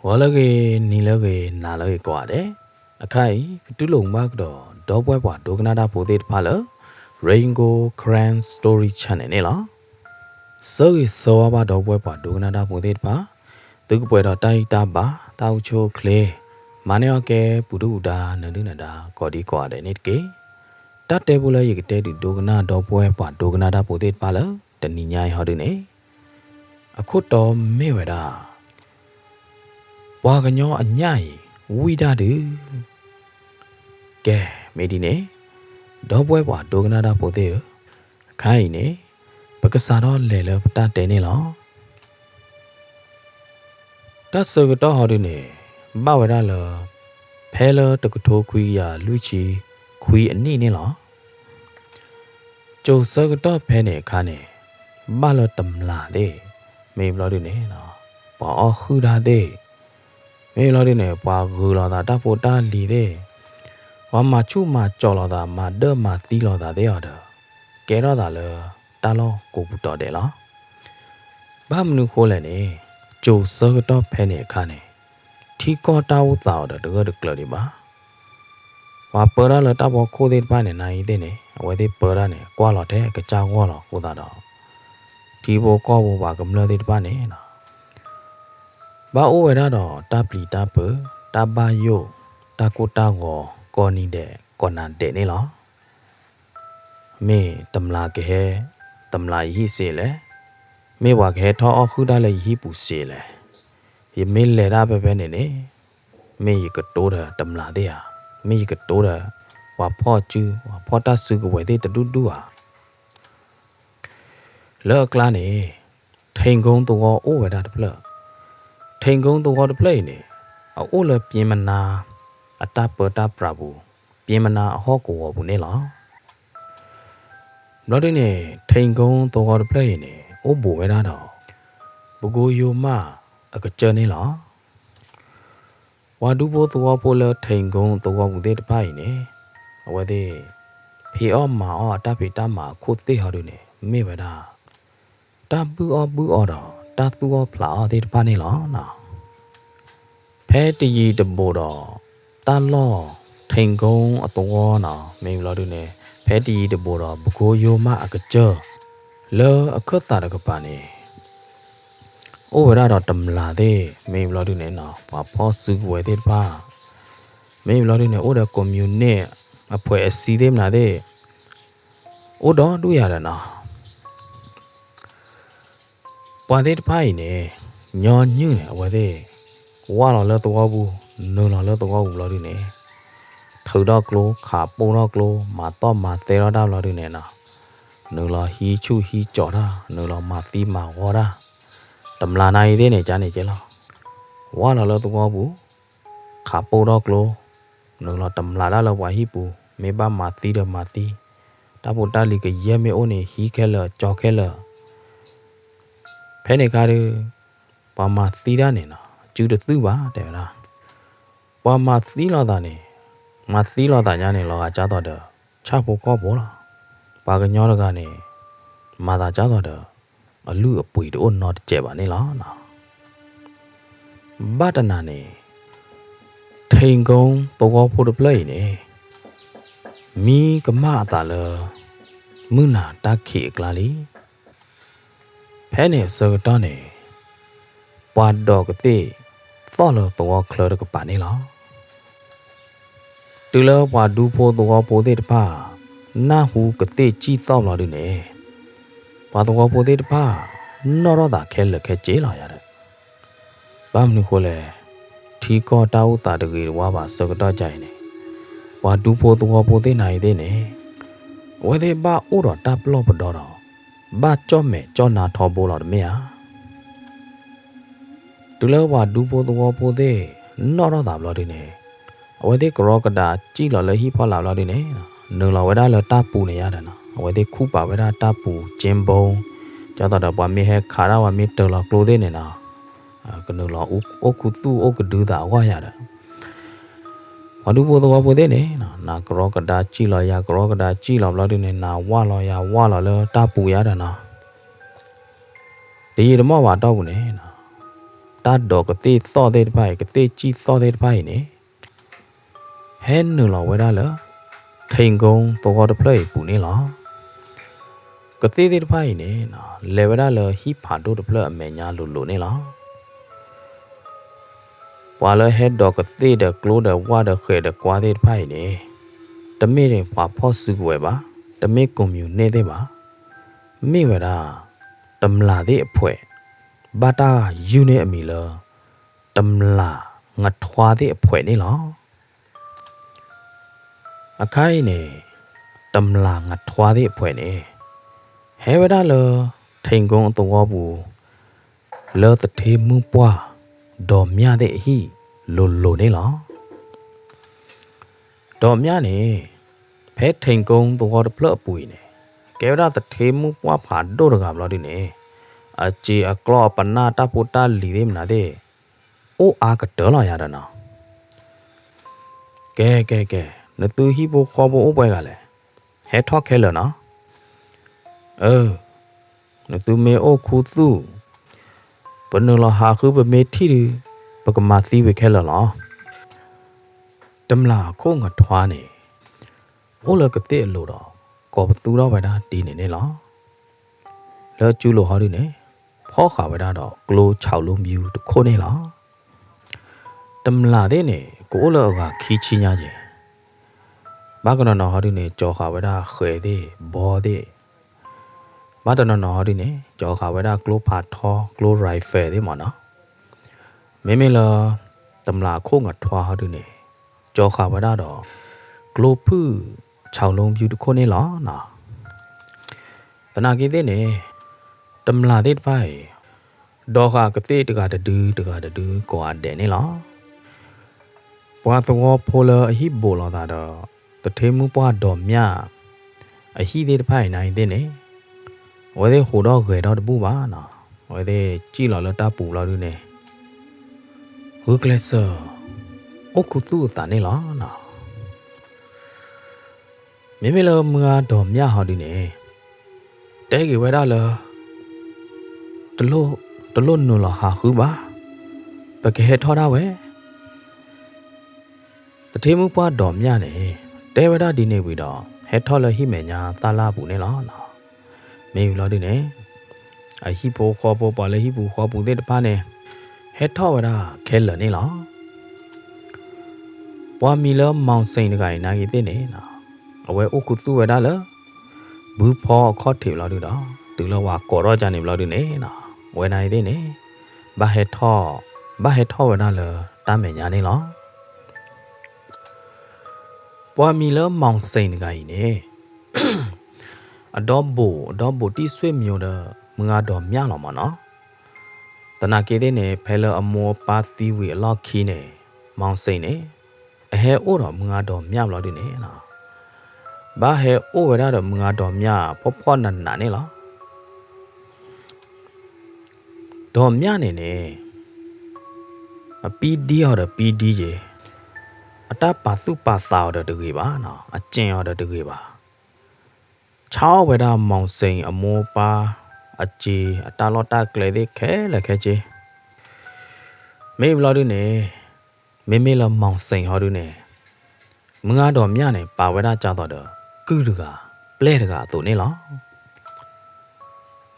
ဂီၤလၢအဂ့ၤ, နံၤလၢအဂ့ၤ, နၤလၢအဂ့ၤကိးဂၤဒဲး, အခါအံၤ ပတူၢ်လိာ်မုာ်ဘၣ်ကဒီး ဒီပုၢ်ဝဲၢ်ပှၤဒိကနၣ်တၢ်ဖိသ့ၣ်တဖၣ်လၢ Rain Gold Karen Story Channel န့ၣ်လီၤ. ဆၢဂ့ၤဆၢဝါဘၣ်ဒီပုၢ်ဝဲၢ်ပှၤဒိကနၣ်တၢ်ဖိသ့ၣ်တဖၣ်, သုကပှဲၤဒီးတၢ်ဂံၢ်တၢ်ဘါ, တၢ်အိၣ်ဆူၣ်အိၣ်ချ့, မၤန့ၢ်အီၣ်ကဲ ပူၤဒုၣ်ပူၤဒါ နၢၤဒုၣ်နၢၤဒါ ကိးဒံကိးဂၤဒဲးန့ၣ်တက့ၢ်. တၢ်တဲဖိလၢယကတဲဒုးဒိကနၣ်ဒီပုၢ်ဝဲၢ်ပှၤဒိကနၣ်တၢ်ဖိသ့ၣ်တဖၣ်လၢ တနံၤညါအံၤဟီဒုန့ၣ် အခိၣ်တီမ့ၢ်ဝဲဒၣ် ပှၤကညီအညၣ်အံၤ ဝံၣ်တၢ်ဒုး. ကဲ, မ့ၢ်ဒ်န့ၣ်, ဒီပုၢ်ဝဲၢ်ပှၤဒိကနၣ်တၢ်ဖိသ့ၣ်ဧၢ, အခါအံၤန့ၣ် ပကစးထီၣ်လဲၤလၢပတၢ်တဲန့ၣ်လီၤ. တၢ်ဆၢကတီၢ်ဟီဒုန့ၣ် ဘၣ်ဝဲဒၣ်လၢ ဖဲလၢတကထိခွံကယၤလွံၢ်ဆံခွံအနံၣ်န့ၣ်လီၤ. စိၤဆၢကတီၢ်ဖဲန့ၣ်အခါန့ၣ် ဘၣ်လၢတမျာ်သ့ၣ်, မ့ၢ်ဘျီဒုန့ၣ် ပှၤအီၣ်ဟုၣ်တၢ်သ့ၣ်, မ့ၢ်ဘျီဒုန့ၣ် ပှၤဂုၤလိာ်သးတၢ်ဖိတၢ်လံၤသ့ၣ်, ပှၤမၤဆူၣ်မၤကၠီလိာ်သး မၤဒၢမၤသံလိာ်သးသ့ၣ်အီၤဒီး ကဲထီၣ်သးလၢတၢ်လီၢ်ကိးပူၤတီၤဒဲးလီၤ. ဘၣ်မနုၤဃိလဲၣ်န့ၣ်, စိၤဆၢကတီၢ်ဖဲန့ၣ်အခါန့ၣ် ထံကီၢ်တၢ်အိၣ်သးအီၤဒီးတဂၢၢ်တကျၢၤဒံးဘၣ်. ပှၤပၢတၢ်လၢတၢ်ဖီခိၣ်သ့ၣ်တဖၣ်န့ၣ် နၤအံၤသ့ၣ်န့ၣ် အဝဲသ့ၣ်ပၢတၢ်န့ၣ် ကွၢ်လီၤထဲကစၢ်ဂီၢ်လီၤအဃိသတးဒီး ထံဖိကီၢ်ဖိပှၤကမျၢၢ်သ့ၣ်တဖၣ်န့ၣ် ဘၣ်အိၣ်ဝဲဒၣ်ဒီးတၢ်ပျံၤတၢ်ဖုး, တၢ်ဘၣ်ယိၣ်, တၢ်ကိၢ်တၢ်ဂီၤ ကိးနံၤဒဲးကိးနၤဒဲးန့ၣ်လီၤ. မ့ၢ်တမျာ်ကဟဲ, တမျာ်ယဟံၣ်စ့လဲၣ်, မ့ၢ်ပှၤကဟဲထီၣ်အီၣ်ဟုၣ်တၢ်လၢယဟံၣ်ပူၤစ့လဲၣ်, ယမ့ၢ်လဲၤဒၣ်ဖဲဖဲန့ၣ်န့ၣ် မ့ၢ်ယကတိၤဒီးတမျာ်သ့ၣ်ဧါ, မ့ၢ်ယကတိၤဒီး ပှၤဖီၣ်စု, ပှၤဖီၣ်တၢ်စုကဝဲၤသ့ၣ်တဒူၣ်ဒူၣ်ဧါ. လၢအကျါန့ၣ် ထိန်ကုန်းသဝီအိၣ်ဝဲဒၣ်တဖျၢၣ်, ထိန်ကုန်းသဝီတဖျၢၣ်အံၤန့ၣ် အအိၣ်လၢပျ့ၤမနါ အတၢ်ပၢတၢ်ပြးပူၤ, ပျ့ၤမနါအဟီၣ်ကဝီၤပူၤန့ၣ်လီၤ. ဘျီဒုန့ၣ် ထိန်ကုန်းသဝီတဖျၢၣ်အံၤန့ၣ် အိၣ်ဘူးဝဲဒၣ်ဒီး ပကိယိမၣ်အကစၢၢ်န့ၣ်လီၤ. ပှၤဒူဖိသဝီဖိလၢထိန်ကုန်းသဝီပူၤသ့ၣ်တဖၣ်အံၤန့ၣ် အဝဲသ့ၣ် ဖံးအီၣ်မၤအီၣ်အတၢ်ဖံးတၢ်မၤအခိၣ်သ့ၣ်ဟီဒုန့ၣ် မ့ၢ်ဝဲဒၣ် တၢ်ဘုၣ်အီၣ်ဘုၣ်အီဒီး တၢ်သူၣ်အီၣ်ဖျးအီၣ်သ့ၣ်တဖၣ်န့ၣ်လီၤ. ဖဲတယံၤတဘူးဒီး တၢ်လီၢ်ထိန်ကုန်းအသဝီန့ၣ် မ့ၢ်ဘျီဒုန့ၣ် ဖဲတယံၤတဘူးဒီး ပကိယိမၣ်အကစၢၢ် လၢအခၢၣ်သးတကပၤန့ၣ် အိၣ်ဝဲဒၣ်ဒီးတမျာ်သ့ၣ် မ့ၢ်ဘျီဒုန့ၣ် ပှၤဖီၣ်စုကဝဲၤသ့ၣ်တဖၣ် မ့ၢ်ဘျီဒုန့ၣ် အိၣ်ဒီး communist အဖွဲ့အစည်းသ့ၣ်မနုၤသ့ၣ် အိၣ်ဒီဒူၣ်ယၤဒီးနီၤ ပှၤသ့ၣ်တဖၣ်အံၤန့ၣ် ညီနုၢ်န့ၣ် အဝဲသ့ၣ် ဝၢ်လီၤလၢသဝီပူၤ နုာ်လီၤလၢသဝီပူၤဘျီဒုန့ၣ် ထုးထီၣ်ကျိ ခးပိၢ်ထီၣ်ကျိ မၤသီၣ်မၤသဲထီၣ်တၢ်ဘျီဒုန့ၣ်နီၤ နုာ်လီၤဟံးဆူၣ်ဟံးကၠီၤတၢ် နုာ်လီၤမၤသံမၤဝီတၢ် တမျာ်နၤအံၤသ့ၣ်န့ၣ် ကန့ၣ်ကဲလီၤ ဝၢ်လီၤလၢသဝီပူၤ ခးပိၢ်ထီၣ်ကျိ နုာ်လီၤတမျာ်တၢ်လၢပှၤဟံၣ်ပူၤ မ့ၢ်ဘၣ်မၤသံဒီးမၤသံ တၢ်ဖိတၢ်လံၤကယဲၢ်မ့ၢ်အိၣ်န့ၣ် ဟံးခဲလၢာ် ကၠီၤခဲလၢာ် ဖဲန့ၣ်အခါဒီး ပှၤမၤသံတၢ်န့ၣ်နီၤ စုတသုဘၣ် တဲဝဲဒၣ် ပှၤမၤသံလိာ်သးန့ၣ် မၤသံလိာ်သးညါန့ၣ် လီၤဂာ်ကၢ်သိးဒီး ဆၣ်ဖိကီၢ်ဖိလီၤ. ပှၤကညီတဂၤန့ၣ် မၤသးကၢ်သိးဒီး အလုၢ်အပှ့ၤတအိၣ်နီတစဲးဘၣ်န့ၣ်လီၤ. ဘၣ်တနၤန့ၣ် ထိန်ကုန်းသဝီဖိတဖျၢၣ်အံၤန့ၣ် မံကမၣ်အသးလၢ မုၢ်နၤတၢ်ခံးအကျါလံ. ဖဲန့ၣ်အဆၢကတီၢ်န့ၣ် ပှၤဒိးကသ့ၣ်သီၣ်လၢသဝီချၢတကပၤန့ၣ်လီၤ. တုၤလၢပှၤဒူဖိသဝီဖိသ့ၣ်တဖၣ် နၢ်ဟူကသ့ၣ်စံၣ်သီၣ်ဘျီဒုန့ၣ် ပှၤသဝီဖိသ့ၣ်တဖၣ် နီၣ်ထီၣ်သးခဲလၢာ်ခဲဆ့လီၤယၤဒီး ဘၣ်မနုၤဃိလဲၣ်, ထံကီၢ်တၢ်အိၣ်သးတဂ့ၤတဝါဘၣ်ဆၢကတီၢ်ကါအံၤန့ၣ် ပှၤဒူဖိသဝီဖိသ့ၣ်နၤအံၤသ့ၣ်န့ၣ် အဝဲသ့ၣ်ဘၣ်အိၣ်ဒီးတၢ်ပလီၢ်ပဒီဒီး ဘၣ်ကၠီၣ်မဲာ်ကၠီၣ်နါထီဘိလီၤတမ့ၢ်ဧါ. တုၤလၢပှၤဒူဖိသဝီဖိသ့ၣ် နီၣ်ထီၣ်သးဘျီဒုန့ၣ် အဝဲသ့ၣ်ကရီကဒါစံၣ်လီၤလၢဟံၣ်ဖီလာ်ဘျီဒုန့ၣ် နုာ်လီၤဝဲဒၣ်လၢတၢ်ပူၤန့ၣ်ယါဒီးနီၤ အဝဲသ့ၣ်ခူၣ်ပာ်ဝဲဒၣ်တၢ်ပူၤ ကၠ့ဘိ, ဒ်သိးဒီးပှၤမ့ၢ်ဟဲခးတၢ် ပှၤမ့ၢ်တၢၤလီၤကျိသ့ၣ်န့ၣ်နီၤ ကနုာ်လီၤအိၣ်ခူသူၣ်အိၣ်ကဒုသးအဂီၢ်ယါဒီး ပှၤဒူဖိသဝီဖိသ့ၣ်န့ၣ် နၤကရီကဒါစံၣ်လီၤယၤ ကရီကဒါစံၣ်လီၤဘျီဒုန့ၣ် နၤဝၢ်လီၤယၤဝၢ်လီၤလၢတၢ်ပူၤယါဒီးနီၤ တယံာ်တမီၢ်ဘၣ်အတီၢ်ပူၤန့ၣ်နီၤ တၢ်ဒိးကသ့ၣ်သီၣ်သ့ၣ်တဖၣ်အံၤ ကသ့ၣ်စံၣ်သီၣ်သ့ၣ်တဖၣ်အံၤန့ၣ် ဟဲနုာ်လီၤဝဲဒၣ်လၢ ထိန်ကုန်းသဝီတဖျၢၣ်အံၤအပူၤန့ၣ်လီၤ. ကသ့ၣ်သ့ၣ်တဖၣ်အံၤန့ၣ် လဲၤဝဲဒၣ်လၢဟံၣ်ဖးဒိၣ်တဖျၢၣ်အမဲာ်ညါလိၤလိၤန့ၣ်လီၤ. ပှၤလၢဟဲဒိးကသ့ၣ်ဒီးကျိဒီးဝၣ်ဒီးဃဲၤဒီးကွါသ့ၣ်တဖၣ်အံၤန့ၣ် တမ့ၢ်ပှၤဖီၣ်စုကဝဲၤဘၣ်, တမ့ၢ် communist သ့ၣ်ဘၣ်, မ့ၢ်ဝဲဒၣ် တမျးသ့ၣ်အဖှဲး, ဘၣ်တၢ်ယုၢ်န့ၢ်အမံၤလၢ တမျးငထွါသ့ၣ်အဖှဲးန့ၣ်လီၤ. အခါအံၤန့ၣ် တမျးငထွါသ့ၣ်အဖှဲးန့ၣ် ဟဲဝဲဒၣ်လၢ ထိန်ကုန်းအသဝီပူၤ လၢသထ့မုၢ်ပှၢ် ဒီးမျၢ်သ့ၣ်အဟံၣ်လိၤလိၤန့ၣ်လီၤ. ဒီးမျၢ်န့ၣ် ဖဲထိန်ကုန်းသဝီတဖျၢၣ်အပူၤအံၤန့ၣ် ကဲဝဲဒၣ်သထ့မုၢ်ပှၢ်ဖးဒိၣ်တဂၤဘျီဒုန့ၣ် အစ့အကျီၢ်အပနၢ်တၢ်ဖိတၢ်လံၤသ့ၣ်မနုၤသ့ၣ် အိၣ်အါကတၢၢ်လီၤယၤဒီးနီၤ. ကဲ ကဲ ကဲ နသုဟံၣ်ဖိဃီဖိအိၣ်ပှဲၤဂၤလဲၣ်, ဟဲထီၣ်ခဲလၢာ်နီၤ. အၢ နသုမ့ၢ်အိၣ်ခူသူၣ် ပနုာ်လီၤဟးဃုပမ့ၢ်ထံၣ်ဒုး ပကမၤသံဝံၤခဲလၢာ်လီၤ. တမျးအခိၣ်ငထွါန့ၣ် အိၣ်လၢကသ့ၣ်အလိၤဒီး ကိးပသူထီၣ်ဝဲဒၣ်ဒ်န့ၣ်န့ၣ်လီၤ. လၢအစုလိၤဟီဒုန့ၣ် ဖီၣ်ဃာ်ဝဲဒၣ်ဒီးကျိဆၣ်လူပူၤတခိၣ်န့ၣ်လီၤ. တမျးသ့ၣ်န့ၣ် ကအိၣ်လၢအဂၤခံဆံညါက့ၤ, ဘၣ်ကနီၤနီၤဟီဒုန့ၣ် ကၠီၤဃာ်ဝဲဒၣ်ဃဲၤသ့ၣ် ဘီသ့ၣ်, ဘၣ်တနီၤနီၤဟီဒုန့ၣ် ကၠီၤဃာ်ဝဲဒၣ်ကျိဖးထီ ကျိ rifle သ့ၣ်မ့ၢ်နီၤ. မ့မ့ၢ်လၢ တမျးအခိၣ်ငထွါဟီဒုန့ၣ် ကၠီၤဃာ်ဝဲဒၣ်ဒီး ကျိဖုၣ်ဆၣ်လူပူၤတခိၣ်န့ၣ်လီၤ. သနာ်က့သ့ၣ်န့ၣ် တမျးသ့ၣ်တဖၣ်အံၤ ဒိးဃာ်ကသ့ၣ်တဂၤတဒု တဂၤတဒုကိးဂၤဒဲးန့ၣ်လီၤ. ပှၤသဝီဖိလၢအဟံၣ်ဘူးလိာ်သးဒီး သထ့မုၢ်ပှၢ်ဒီးမျၢ် အဟံၣ်သ့ၣ်တဖၣ်အံၤန့ၣ်သ့ၣ်န့ၣ် အဝဲသ့ၣ်ဟူးထီၣ်ဂဲၤထီၣ်တဘူၣ်ဘၣ်နီၤ. အဝဲသ့ၣ်စံၣ်လီၤလၢတၢ်ပူၤဘျီဒုန့ၣ် ဂုာ်ကျဲးစၢး အိၣ်ခူသူၣ်အသးန့ၣ်လီၤ. မ့မ့ၢ်လၢမုၢ်ဂၤဒီးမျၢ်ဟီဒုန့ၣ် တဲက့ၤဝဲဒၣ်လၢ တလိၣ်နုာ်လီၤဟးဃုဘၣ်, ပကဟဲထီၣ်ဒၣ်ဝဲ. သထ့မုၢ်ပှၢ်ဒီးမျၢ်န့ၣ် တဲဝဲဒၣ်ဒ်န့ၣ်ဝံၤဒီး ဟဲထီၣ်လၢဟံၣ်မဲာ်ညါသၣ်လၣ်အပူၤန့ၣ်လီၤ. မ့ၢ်ဝံၤလီၤဒုန့ၣ် အဟံၣ်ဖိဃီဖိပှၤလၢဟံၣ်ပူၤဃီပူၤသ့ၣ်တဖၣ်န့ၣ် ဟဲထီၣ်ဝဲဒၣ်ခဲလၢာ်န့ၣ်လီၤ. ပှၤမံၤလၢမီၣ်စ့ၣ်တဂၤအံၤနာ်က့သ့ၣ်န့ၣ် အဝဲအိၣ်ခူသူၣ်ဝဲဒၣ်လၢ ဘုဖီအခီၣ်ထံးဘျီဒုဒီး တုၤလၢဝၤကိးထီၣ်ကန့ၣ်ဘျီဒုန့ၣ် အဝဲနာ်က့သ့ၣ်န့ၣ် ဘၣ်ဟဲထီၣ် ဘၣ်ဟဲထီၣ်ဝဲဒၣ်လၢတၢ်မဲာ်ညါန့ၣ်လီၤ. ပှၤမံၤလၢမီၣ်စ့ၣ်တဂၤအံၤန့ၣ် အဒီဘူး အဒီဘူးတံၢ်ဆွေမျိုးဒီး မုၢ်ဂၤဒီးမျၢ်လီၤမ့ၢ်နီၤ. သနာ်က့သ့ၣ်န့ၣ် ဖဲလၢအမိၢ်အပၢ်သံဝံၤအလီၢ်ခံန့ၣ် မီၣ်စ့ၣ်န့ၣ် အဟဲအိၣ်ဒီးမုၢ်ဂၤဒီးမျၢ်ဘျီဒုန့ၣ် ဘၣ်ဟဲအိၣ်ဝဲဒၣ်ဒီးမုၢ်ဂၤဒီးမျၢ်ဖှီၣ်ဖှီၣ်နးနးန့ၣ်လီၤ. ဒီးမျၢ်န့ၣ်န့ၣ် အပံဒံအီၤဒီးပံဒံယဲ, အတၢ်ပာ်သူၣ်ပာ်သးအီၤဒီးတဂ့ၤဘၣ်နီၤ, အစ့ၣ်အီၤဒီးတဂ့ၤဘၣ်. ဆါအီၣ်ဝဲဒၣ်မီၣ်စ့ၣ်အမိၢ်အပၢ် အစ့ၣ်အတၢ်လီၢ်တၢ်ကျဲသ့ၣ်ခဲလၢာ်ခဲဆ့. မ့ၢ်ဘျီဒုန့ၣ် မ့မ့ၢ်လၢမီၣ်စ့ၣ်ဟီဒုန့ၣ် မုၢ်ဂၤဒီးမျၢ်န့ၣ် ပာ်ဝဲဒၣ်ကၢ်သိးဒီး ကုၢ်တဂၤ ပျဲၢ်တဂၤအသိးန့ၣ်လီၤ.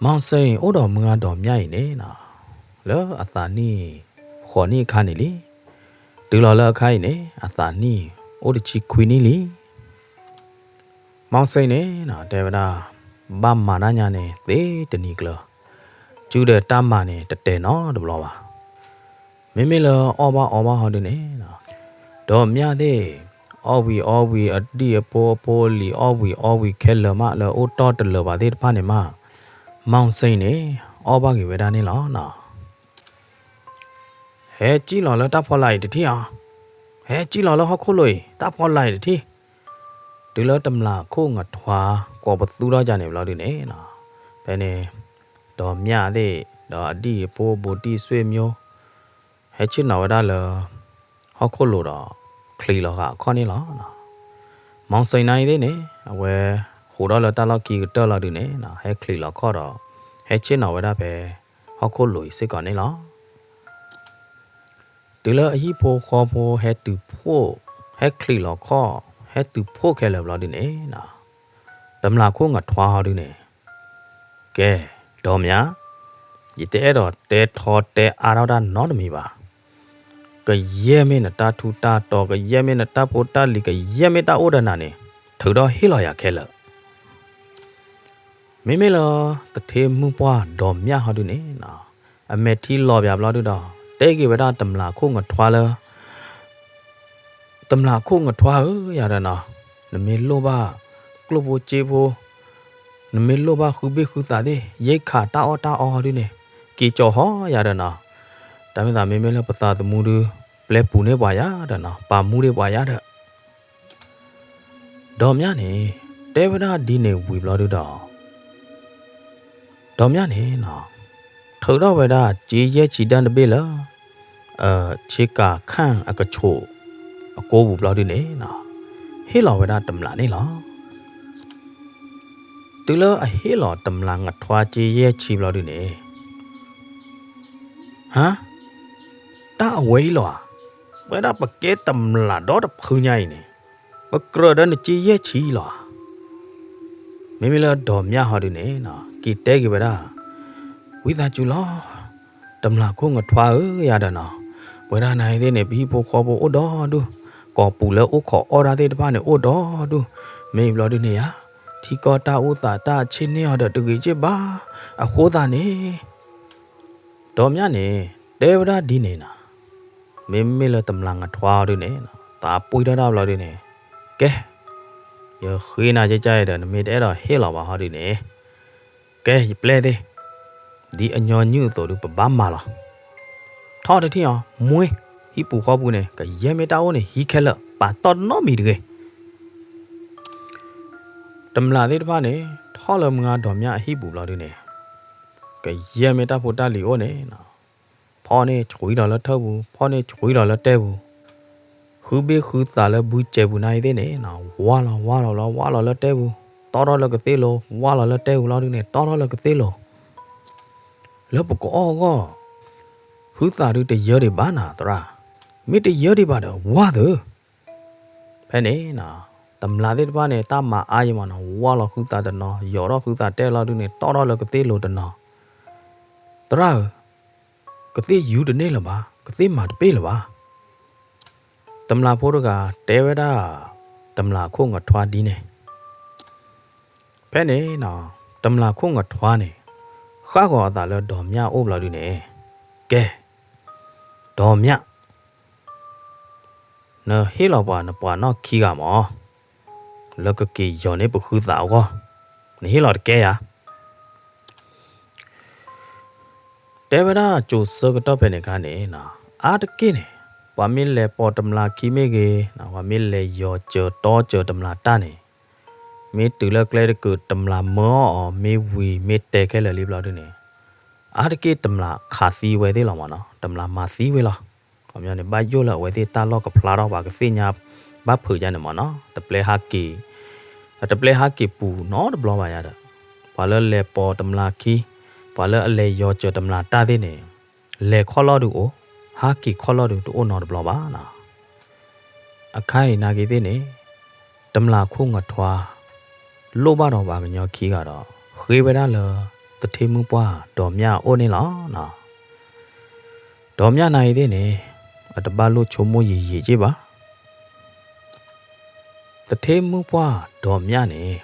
မီၣ်စ့ၣ်အိၣ်ဒီးမုၢ်ဂၤဒီးမျၢ်အံၤန့ၣ် လၢအသးနံၣ်ဃိးနံၣ်အခါန့ၣ်လံ. တုၤလီၤလၢအခါအံၤန့ၣ် အသးနံၣ်အိၣ်တဆံခွံနံၣ်လံ. မီၣ်စ့ၣ်န့ၣ် တဲဝဲဒၣ် ဘၣ်မၤတၢ်ညါန့ၣ် သ့တနံၤကျၢၤ, စုဒီးတၢ်မၤန့ၣ် တတဲာ်နီတဘျီဘၣ်. မ့မ့ၢ်လၢအီၣ်ဘၣ်အီဘၣ်ဟီဒုန့ၣ် ဒီးမျၢ်သ့ၣ် အီၣ်ဝံၤအီဝံၤ အဒံၣ်အဖိအဖိအလံၤ အီၣ်ဝံၤအီဝံၤခဲလၢာ်မး လၢအအိၣ်တီၢ်တလၢာ်ဘၣ်သ့ၣ်တဖၣ်န့ၣ်မး မီၣ်စ့ၣ်န့ၣ် အီၣ်ဘၣ်က့ၤဝဲဒၣ်န့ၣ်လီၤ. ဟဲစံၣ်လီၤလၢတၢ်ဖီလာ်အံၤတထံၣ်ဧါ, ဟဲစံၣ်လီၤလၢဟီၣ်ခိၣ်လိၤအံၤ တၢ်ဖီလာ်အံၤတထံၣ်. တုၤလၢတမျးခိၣ်ငထွါ ကိးပသူထီၣ်ကန့ၣ်ဘျီဒုန့ၣ် ဖဲန့ၣ် ဒီးမျၢ်သ့ၣ် ဒီးအဒံၣ်အဖိဘူးတံၢ်ဆွေမျိုး ဟဲဆ့ၣ်နီၤဝဲဒၣ်လၢ ဟီၣ်ခိၣ်လိၤဒီး ချံးလီၤဃာ်အခီၣ်န့ၣ်လီၤ. မီၣ်စ့ၣ်နာ်အံၤသ့ၣ်န့ၣ် အဝဲ ဟူးထီၣ်လၢတၢ်လီၢ်ခံကတၢၢ်လီၤဒုန့ၣ် ဟဲချံးလီၤခီၣ်ဒီး ဟဲဆ့ၣ်နီၤဝဲဒၣ်ဖဲ ဟီၣ်ခိၣ်လိၤအံၤစ့ၢ်ကီးန့ၣ်လီၤ. တုၤလၢအဟံၣ်ဖိဃီဖိဟဲတုၤဖှိၣ်, ဟဲချံးလီၤခီၣ်, ဟဲတုၤဖှိၣ်ခဲလၢာ်ဘျီဒုန့ၣ်, တမျၢ်ခိၣ်ငထွါဟီဒုန့ၣ်, ကဲ, ဒီးမၠး, ယတအဲၣ်ဒိးတဲထီတဲအါထီၣ်တၢ်နီတမံၤဘၣ်. ကယဲၢ်မ့ၢ်နတၢ်ထူးတၢ်တီၤ, ကယဲၢ်မ့ၢ်နတၢ်ဖိတၢ်လံၤ, ကယဲၢ်မ့ၢ်တၢ်အိၣ်ဒီးနၤန့ၣ်, ထုးထီၣ်ဟ့ၣ်လီၤယၤခဲလၢာ်. မ့မ့ၢ်လၢ သထ့မုၣ်ပှၢ်ဒီးမၠးဟီဒုန့ၣ်, အမဲာ်ထံလီၤပၠးဘျီဒုဒီး တဲက့ၤဝဲဒၣ်တမျၢ်ခိၣ်ငထွါလၢ တမျၢ်ခိၣ်ငထွါဧၢ ယၤဒီးနီၤ, နမ့ၢ်လိၣ်ဘၣ်ကျိၣ်ဖိစ့ဖိ, နမ့ၢ်လိၣ်ဘၣ်ဃုဘ့ၣ်ဃုသးသ့ၣ်, ယဲၢ်ခးတၢ်အီၣ်တၢ်အီဟီဒုန့ၣ်, က့ၤကၠီၤဟီယၤဒီးနီၤ. တၢ်မ့ၢ်သးမ့မ့ၢ်လၢပသးသမူဒု, ပျဲပူၤန့ၢ်ပှၤယၤဒီးနီၤ, ပာ်မူဒ့ၣ်ပှၤယၤဒီး ဒီးမၠးန့ၣ် တဲဝဲဒၣ်ဒ်န့ၣ်ဝံၤဘျီဒုဒီး ဒီးမၠးန့ၣ်နီၤ, ထုးထီၣ်ဝဲဒၣ်စ့ယဲၢ်ဆံဒၣ်တဘ့ၣ်လၢ ဆ့ကၤခၣ်အကဆိးအကိပူၤဘျီဒုန့ၣ်နီၤ, ဟ့ၣ်လီၤဝဲဒၣ်တမျၢ်န့ၣ်လီၤ. တုၤလၢအဟ့ၣ်လီၤတမျၢ်ငထွါစ့ယဲၢ်ဆံဘျီဒုန့ၣ်, ဟါ, တၢ်အဝဲအံၤလီၤဧါ, ဝဲဒၣ်ပကဲတမျၢ်ဒီတဖုညါအံၤန့ၣ်, ပကြၢးဒီးနစ့ယဲၢ်ဆံလီၤဧါ. မ့မ့ၢ်လၢဒီးမၠးဟီဒုန့ၣ်နီၤ, က့ၤတဲက့ၤဝဲဒၣ်, ဝံသးစူၤလီၤ, တမျၢ်ခိၣ်ငထွါဧၢ ယၤဒီးနီၤ, ပဝဲဒၣ်နၤအံၤသ့ၣ်န့ၣ် ပဟံၣ်ဖိဃီဖိအိၣ်ဒီဒူၣ်, ကိာ်ပူၤလၢအိၣ်ခိးအီၣ်တၢ်သ့ၣ်တဖၣ်န့ၣ်အိၣ်ဒီဒူၣ်, မ့ၢ်ဘျီဒုန့ၣ်ဧါ, ထံကီၢ်တၢ်အိၣ်သးတၢ်ဆ့ၣ်န့ၢ်အီၤဒီးတဂ့ၤက့ၢ်ဘၣ်, အဃိသတးန့ၣ် ဒီးမၠးန့ၣ် တဲဝဲဒၣ်ဒ်န့ၣ်နီၤ, မ့မ့ၢ်လၢတမျၢ်ငထွါဟီဒုန့ၣ်, သးပှံၢ်ထီၣ်တၢ်ဘျီဒုန့ၣ်, ကဲ, ယဃ့နၤကကါအံၤဒီး နမ့ၢ်တအဲၣ်ဒိးဟ့ၣ်လီၤဘၣ်ဟီဒုန့ၣ်, ကဲယပျဲၢ်သ့ၣ်, ဒ်အညီနုၢ်အသိးဒုပဘၣ်မၤလီၤ. ထီၣ်တထံၣ်အီၤ, မှ့, ဟံၣ်ပူၤဃီပူၤန့ၣ် ကယဲၢ်မ့ၢ်တၢ်အိၣ်န့ၣ် ဟံးခဲလၢာ်, ပာ်တီၢ်နီတမံၤတဂ့ၤ. တမျၢ်သ့ၣ်တဖၣ်န့ၣ် ထီၣ်လၢမုၢ်ဂၤဒီးမၠးအဟံၣ်ပူၤဘျီဒုန့ၣ်, ကယဲၢ်မ့ၢ်တၢ်ဖိတၢ်လံၤအိၣ်န့ၣ်, ဖီၣ်န့ၢ်ဆှံလီၤလၢထၢၣ်ပူၤ, ဖီၣ်န့ၢ်ဆှံလီၤလၢတဲပူၤ, ဃုဘ့ၣ်ဃုသးလၢဘုစဲးပူၤနၤအံၤသ့ၣ်န့ၣ်, ဝါလီၤဝါလီၤလီၤ ဝါလီၤလၢတဲပူၤ, တီထီၣ်လၢကသ့ၣ်လိၤ, ဝါလီၤလၢတဲပူၤလီၤဒုန့ၣ် တီထီၣ်လၢကသ့ၣ်လိၤ, လၢပကအီၣ်အဂီၢ်, ဟုသးဒုတယၢဒံးဘၣ်နၤသရၣ်, မ့ၢ်တယၢဒံးဘၣ်ဒီး ဝါသၢ ဖဲန့ၣ်, တမျၢ်သ့ၣ်တဖၣ်န့ၣ် တၢ်မၤအါယံၤမးနီၤ, ဝါလီၤဃုသးတနီၤ, ယီၤထီၣ်ဃုသးတဲလီၤဒုန့ၣ် တီထီၣ်လၢကသ့ၣ်လိၤတနီၤ, သရၣ်ဧၢ, ကသ့ၣ်ယူတန့ၢ်လၢၤဘၣ်, ကသ့ၣ်မၤတပ့ၢ်လၢၤဘၣ်. တမျၢ်ဖိတဂၤတဲဝဲဒၣ် တမျၢ်ခိၣ်ငထွါဒ်န့ၣ်, ဖဲန့ၣ်, တမျၢ်ခိၣ်ငထွါန့ၣ် ဃၣ်ဂီၤအသးလၢဒီးမၠးအိၣ်ဘျီဒုန့ၣ်, ကဲ, ဒီးမၠး နဟ့ၣ်လီၤပှၤနပှၤနီၢ်ခံဂၤမး, လၢကက့ၤယီၤန့ၢ်ပဃုသးအဂီၢ်, နဟ့ၣ်လီၤတကဲဧါ. တဲဝဲဒၣ်ကၠိၤဆၢကတီၢ်ဖဲန့ၣ်အခါန့ၣ်, အါတက့ၢ်န့ၣ်, ပှၤမ့ၢ်လဲၤပိာ်တမျၢ်ခံမ့ၢ်ဂ့ၤ, ပှၤမ့ၢ်လဲၤယီၤစၢၤတီစၢၤတမျၢ်တၢ်န့ၣ်, မ့ၢ်တုၤလၢကျဲတကုး တမျၢ်မၢအီၤအီၤ မ့ၢ်ဝံၤမ့ၢ်တဲခဲလၢာ်လံဘျီဒုန့ၣ်, အါတက့ၢ်တမျၢ်ခးသံဝဲသ့ၣ်လီၤမးနီၤ, တမျၢ်မၤသံဝဲလီၤ. ခီပညီန့ၣ် ဘၣ်ယိၣ်လၢအဝဲသ့ၣ်တၢ်လီၢ်ကဖျါထီၣ် ပှၤကသ့ၣ်ညါဘၣ်ဖုးယါန့ၣ်မးနီၤ, တပျဲဟးက့ၤ, တပျဲဟးက့ၤပူၤနီတဘျီဘၣ်ယါဒီး, ပှၤလၢလဲၤပိာ်တမျၢ်ခံ, ပှၤလၢအလဲၤယီၤစၢၤတမျၢ်တၢ်သ့ၣ်န့ၣ်, လဲၤခီၣ်လီၢ်ဒုအိၣ်, ဟးက့ၤခီၣ်လီၢ်ဒုတအိၣ်နီတဘျီဘၣ်နီၤ. အခါအံၤနာ်က့သ့ၣ်န့ၣ်, တမျၢ်ခိၣ်ငထွါ လိၣ်ဘၣ်ဒီးပှၤကညီခံဂၤဒီး ဃ့ဝဲဒၣ်လၢ သထ့မုၣ်ပှၢ်ဒီးမၠးအအိၣ်န့ၣ်လီၤ. ဒီးမၠးနာ်က့သ့ၣ်န့ၣ်, အတဘၣ်လိၣ်ဆိကမိၣ်ယံာ်ယံာ်က့ၢ်ဘၣ်. သထ့မုၣ်ပှၢ်ဒီးမၠးန့ၣ်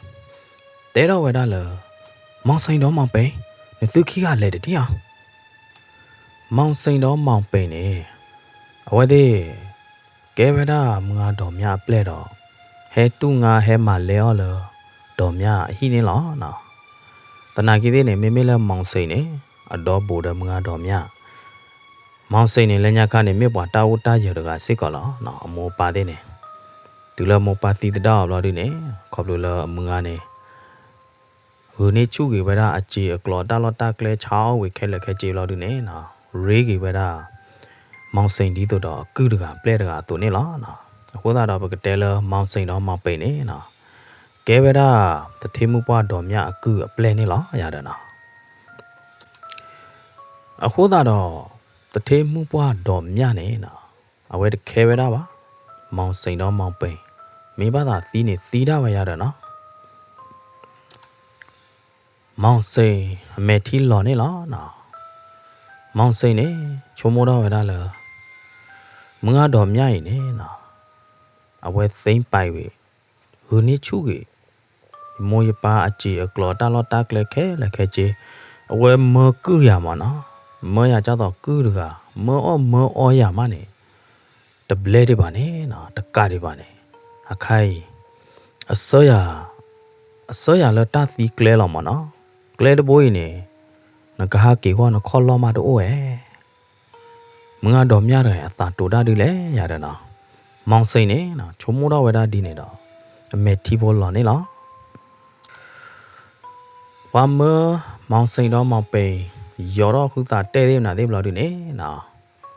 တဲထီၣ်ဝဲဒၣ်လၢ မောင်စိန်ဒီးမောင်ပိန်, နသုခံဂၤလဲၤတထံၣ်အီၤ. မောင်စိန်ဒီးမောင်ပိန်န့ၣ် အဝဲသ့ၣ် ကဲဝဲဒၣ်မုၢ်ဂၤဒီးမၠးအပျဲၢ်ဒီး ဟဲတူၢ်ငါဟဲမၤလဲအီၣ်လၢ ဒီးမၠးအဟံၣ်န့ၣ်လီၤ. သနာ်က့သ့ၣ်န့ၣ် မ့မ့ၢ်လၢမောင်စိန်န့ၣ် အဒီဘူးဒီးမုၢ်ဂၤဒီးမၠး မောင်စိန်န့ၣ် လၢညါခါန့ၣ် မ့ၢ်ပှၤတၢ်အိၣ်တၢ်ယၢၤတဂၤစ့ၢ်ကီးလီၤ. အမိၢ်အပၢ်သ့ၣ်န့ၣ် တုၤလၢမိၢ်ပၢ်သံသဒၣ်အီၤဘျီဒုန့ၣ် ခီဖျိလၢအမုၢ်ဂၤန့ၣ် ဂုာ်န့ၢ်ဆူၣ်ဂ့ၤဝဲဒၣ်အစ့အကျိၤ တၢ်လီၢ်တၢ်ကျဲဆါအီၣ်ဝံၤခဲလၢာ်ခဲဆ့ဘျီဒုန့ၣ် ရ့ဂ့ၤဝဲဒၣ် မောင်စိန် ဒ်သိးဒီးအကုၢ်တဂၤအပျဲၢ်တဂၤအသိးန့ၣ်လီၤ. အဃိသတးဒီး ပကတဲလၢ မောင်စိန်ဒီးမောင်ပိန် န့ၣ် ကဲဝဲဒၣ် သထ့မုၣ်ပှၢ်ဒီးမၠးအကုၢ်အပျဲၢ်န့ၣ်လီၤ ယၤဒီးနီၤ. အဃိသတးဒီး သထ့မုၣ်ပှၢ်ဒီးမၠးန့ၣ် အဝဲတခဲဝဲဒၣ်ဘၣ်. မီၢ်စ့ၣ်ဒီးမီၢ်ပ့ၣ် မ့ၢ်ဘၣ်သးသံန့ၣ်သံဒၣ်ဝဲယၤဒီးနီၤ. မီၢ်စ့ၣ် အမဲာ်ထံလီၤန့ၣ်လီၤနီၤ. မီၢ်စ့ၣ်န့ၣ် ဆိကမိၣ်ထီၣ်ဝဲဒၣ်လၢ မုၢ်ဂၤဒီးမၠၣ်အံၤန့ၣ်နီၤ အဝဲသ့ပာ်ဝံၤ ဂုာ်န့ၢ်ဆူၣ်ဂ့ၤ ယမိၢ်ယပၢ်အစံးအကျိၤတၢ်လီၢ်တၢ်ကျဲခဲလၢာ်ခဲဆ့, အဝဲမၢကုၢ်ယၤမးနီၤ, မၢယၤကၢ်သိးကုၢ်တဂၤ, မၢအီၣ်မၢအီယၤမးန့ၣ်, တဘျဲဒံးဘၣ်န့ၣ်နီၤ, တကးဒံးဘၣ်န့ၣ်, အခါအံၤ, အဆၢယၤ, အဆၢယၤလၢတၢ်သံကျဲလီၤမးနီၤ, ကျဲတဘိအံၤန့ၣ်, နကဟးက့ၤဂီၢ်နခီၣ်လီၢ်မးတအိၣ်ဝဲ မုၢ်ဂၤဒီးမၠၣ်တဂၤအသးတိၤတၢ်ဒုးလဲၣ်ယၤဒီးနီၤ, မီၢ်စ့ၣ်န့ၣ် ဆိကမိၣ်ထီၣ်ဝဲဒၣ်ဒ်န့ၣ်ဒီး, အမဲာ်ထံဖိလီၤန့ၣ်လီၤ. ပှၤမၢ မီၢ်စ့ၣ်ဒီးမီၢ်ပ့ၣ် ယီၤထီၣ်ဃုသးတဲသ့ၣ်မနုၤသ့ၣ်ဘျီဒုန့ၣ်,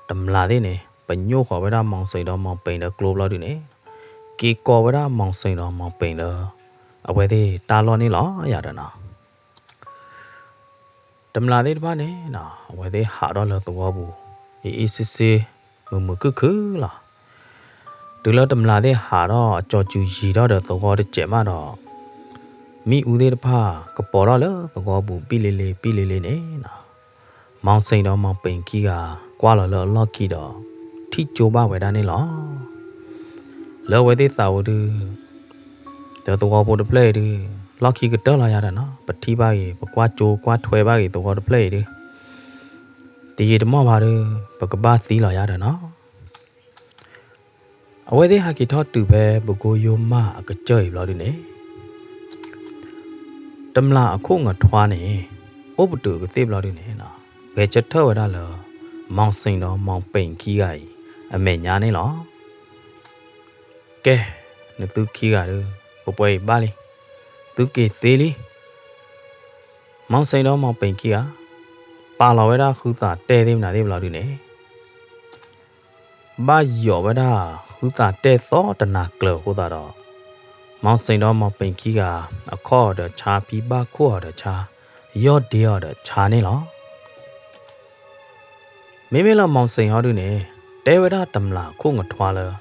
တမျာ်သ့ၣ်န့ၣ် ပညိၣ်ဃီၤဝဲဒၣ်မီၢ်စ့ၣ်ဒီးမီၢ်ပ့ၣ်ဒီးကျိဘျီဒုန့ၣ်, က့ၤကိးဝဲဒၣ်မီၢ်စ့ၣ်ဒီးမီၢ်ပ့ၣ်ဒီး အဝဲသ့ၣ်တၢ်လီၢ်န့ၣ်လီၤယၤဒီးနီၤ တမျာ်သ့ၣ်တဖၣ်န့ၣ်, အဝဲသ့ၣ်ဟးထီၣ်လၢသဝီပူၤ, အ့ၣ်အ့ၣ်စ့စ့, မုာ်မုာ်ခုၣ်ခုၣ်လီၤ. တုၤလၢတမျာ်သ့ၣ်ဟးထီၣ်အစီၤစုၤယံၤထီၣ်ဒီးသဝီတစဲးမးဒီး, မ့ၣ်အူသ့ၣ်တဖၣ်ကပီၤထီၣ်လၢသဝီပူၤဘံၣ်လ့လ့ဘံၣ်လ့လ့န့ၣ်, မီၢ်စ့ၣ်ဒီးမီၢ်ပ့ၣ်ခံဂၤကွၢ်လီၤလၢအလီၢ်ခံဒီး, ထံၣ်ကၠိဘၣ်ဝဲဒၣ်န့ၣ်လီၤ. လၢအဝဲသ့ၣ်သးဝဲဒု ဒီးသဝီဖိတဖျၢၣ်အံၤဒု, လီၢ်ခံကတၢၢ်လီၤယၤဒီးနီၤ, ပထံၣ်ဘၣ်ဂ့ၤ ပကွၢ်ကၠိကွၢ်ထွဲဘၣ်ဂ့ၤသဝီတဖျၢၣ်အံၤဒု, တယံာ်တမီၢ်ဘၣ်ဒု, ပကဘၣ်သံလီၤယၤဒီးနီၤ. အဝဲသ့ၣ်ဟးက့ၤထီၣ်တုၤဖဲပကိယိမၢ်အကစၢၢ်အံၤဘျီဒုန့ၣ်, တမျာ်အခိၣ်ငထွါန့ၣ်, အိၣ်ပတုာ်ကသ့ၣ်ဘျီဒုန့ၣ်, ဂဲၤဆၢထၢၣ်ဝဲဒၣ်လၢ မီၢ်စ့ၣ်ဒီးမီၢ်ပ့ၣ်ခံဂၤအံၤ အမဲာ်ညါန့ၣ်လီၤ. ကဲ, နသုခံဂၤဒု, ပပှဲၤအံၤဘၣ်လံ, သုက့ၤသ့လံ. မီၢ်စ့ၣ်ဒီးမီၢ်ပ့ၣ်ခံဂၤ, ပာ်လီၤဝဲဒၣ်ဃုသးတဲသ့ၣ်မနုၤသ့ၣ်ဘျီဒုန့ၣ်, ဘၣ်ယီၤဝဲဒၣ်ဃုသးတဲသီတနၤကျၢၤအဃိသတးဒီး, မီၢ်စ့ၣ်ဒီးမီၢ်ပ့ၣ်ခံဂၤ, အခီၣ်အီၤဒီးဆါ ဖံဘၣ်ခိၣ်အီၤဒီးဆါ, ယီၢ်ဒ့အီၤဒီးဆါန့ၣ်လီၤ. မ့မ့ၢ်လၢမီၢ်စ့ၣ်ဟီဒုန့ၣ်, တဲဝဲဒၣ်တမျာ်ခိၣ်ငထွါလၢ,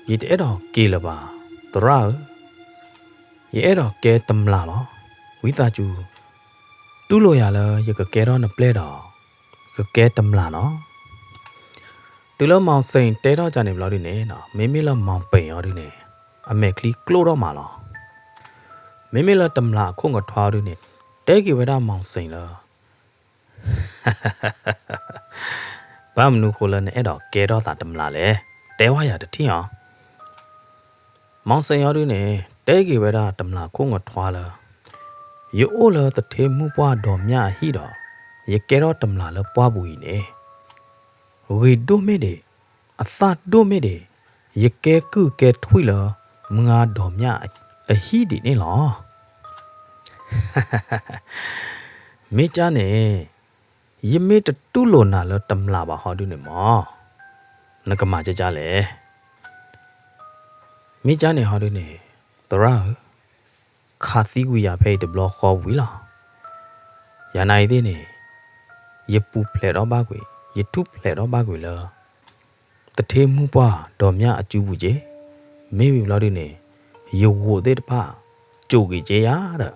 ယတအဲၣ်ဒိးက့ၤလၢၤဘၣ်, သရၣ်ဧၢ, ယအဲၣ်ဒိးကဲတမျာ်လီၤ. ဝံသးစူၤ, တူၢ်လိာ်ယၤလၢယကကဲထီၣ်နပျဲၢ်ဒီး, ကကဲတမျာ်လီၤ. တုၤလၢမီၢ်စ့ၣ်တဲထီၣ်ကန့ၣ်ဘျီဒုန့ၣ်, မ့မ့ၢ်လၢမီၢ်ပ့ၣ်ဟီဒုန့ၣ်, အမဲာ်ချံကျိၣ်ထီၣ်မးလီၤ. မ့မ့ၢ်လၢတမျာ်အခိၣ်ငထွါဒုန့ၣ်, တဲက့ၤဝဲဒၣ်မီၢ်စ့ၣ်လၢ ဘၣ်မနုၤဃိလၢနအဲၣ်ဒိးကဲထီၣ်သးတမျာ်လဲၣ်, တဲဝဲယၤတထံၣ်အီၤ. မီၢ်စ့ၣ်ဟီဒုန့ၣ်, တဲက့ၤဝဲဒၣ်တမျာ်ခိၣ်ငထွါလၢ, ယအိၣ်လၢသထ့မုၢ်ပှၢ်ဒီးမၠၣ်အဟံၣ်ဒီး, ယကဲထီၣ်တမျာ်လၢပှၢ်ပူၤအံၤန့ၣ်, ဂ့ၤဒိၣ်မ့ၢ်ဒံး, အသၣ်ဒိၣ်မ့ၢ်ဒံး, ယကဲကုၢ်ကဲထွံၣ်လၢ မုၢ်ဂၤဒီးမၠၣ်အဟံၣ်ဒံးန့ၣ်လီၤ. မ့ၢ်ကၢ်န့ၣ်, ယမ့ၢ်တတူၢ်လိာ်နၤလၢတမျာ်ဘၣ်ဟီဒုန့ၣ်မး, နကမၤကကၢ်လဲၣ်. မ့ၢ်ကၢ်န့ၣ်ဟီဒုန့ၣ်, သရၣ်ဧၢ, ခးသံကွံာ်ယၤဖဲအံၤတဘျီဃီဝံၤလီၤ. ယၤနၤအံၤသ့ၣ်န့ၣ်, ယပူၤဖျဲးထီၣ်ဘၣ်ကွံာ်, ယထူၣ်ဖျဲးထီၣ်ဘၣ်ကွံာ်လၢ သထ့မုၢ်ပှၢ်ဒီးမၠၣ်အစုပူၤက့, မ့ၢ်ဝံၤဘျီဒုန့ၣ်, ယဂိာ်သ့ၣ်တဖၣ်, စိာ်က့ၤက့ယၤဒီး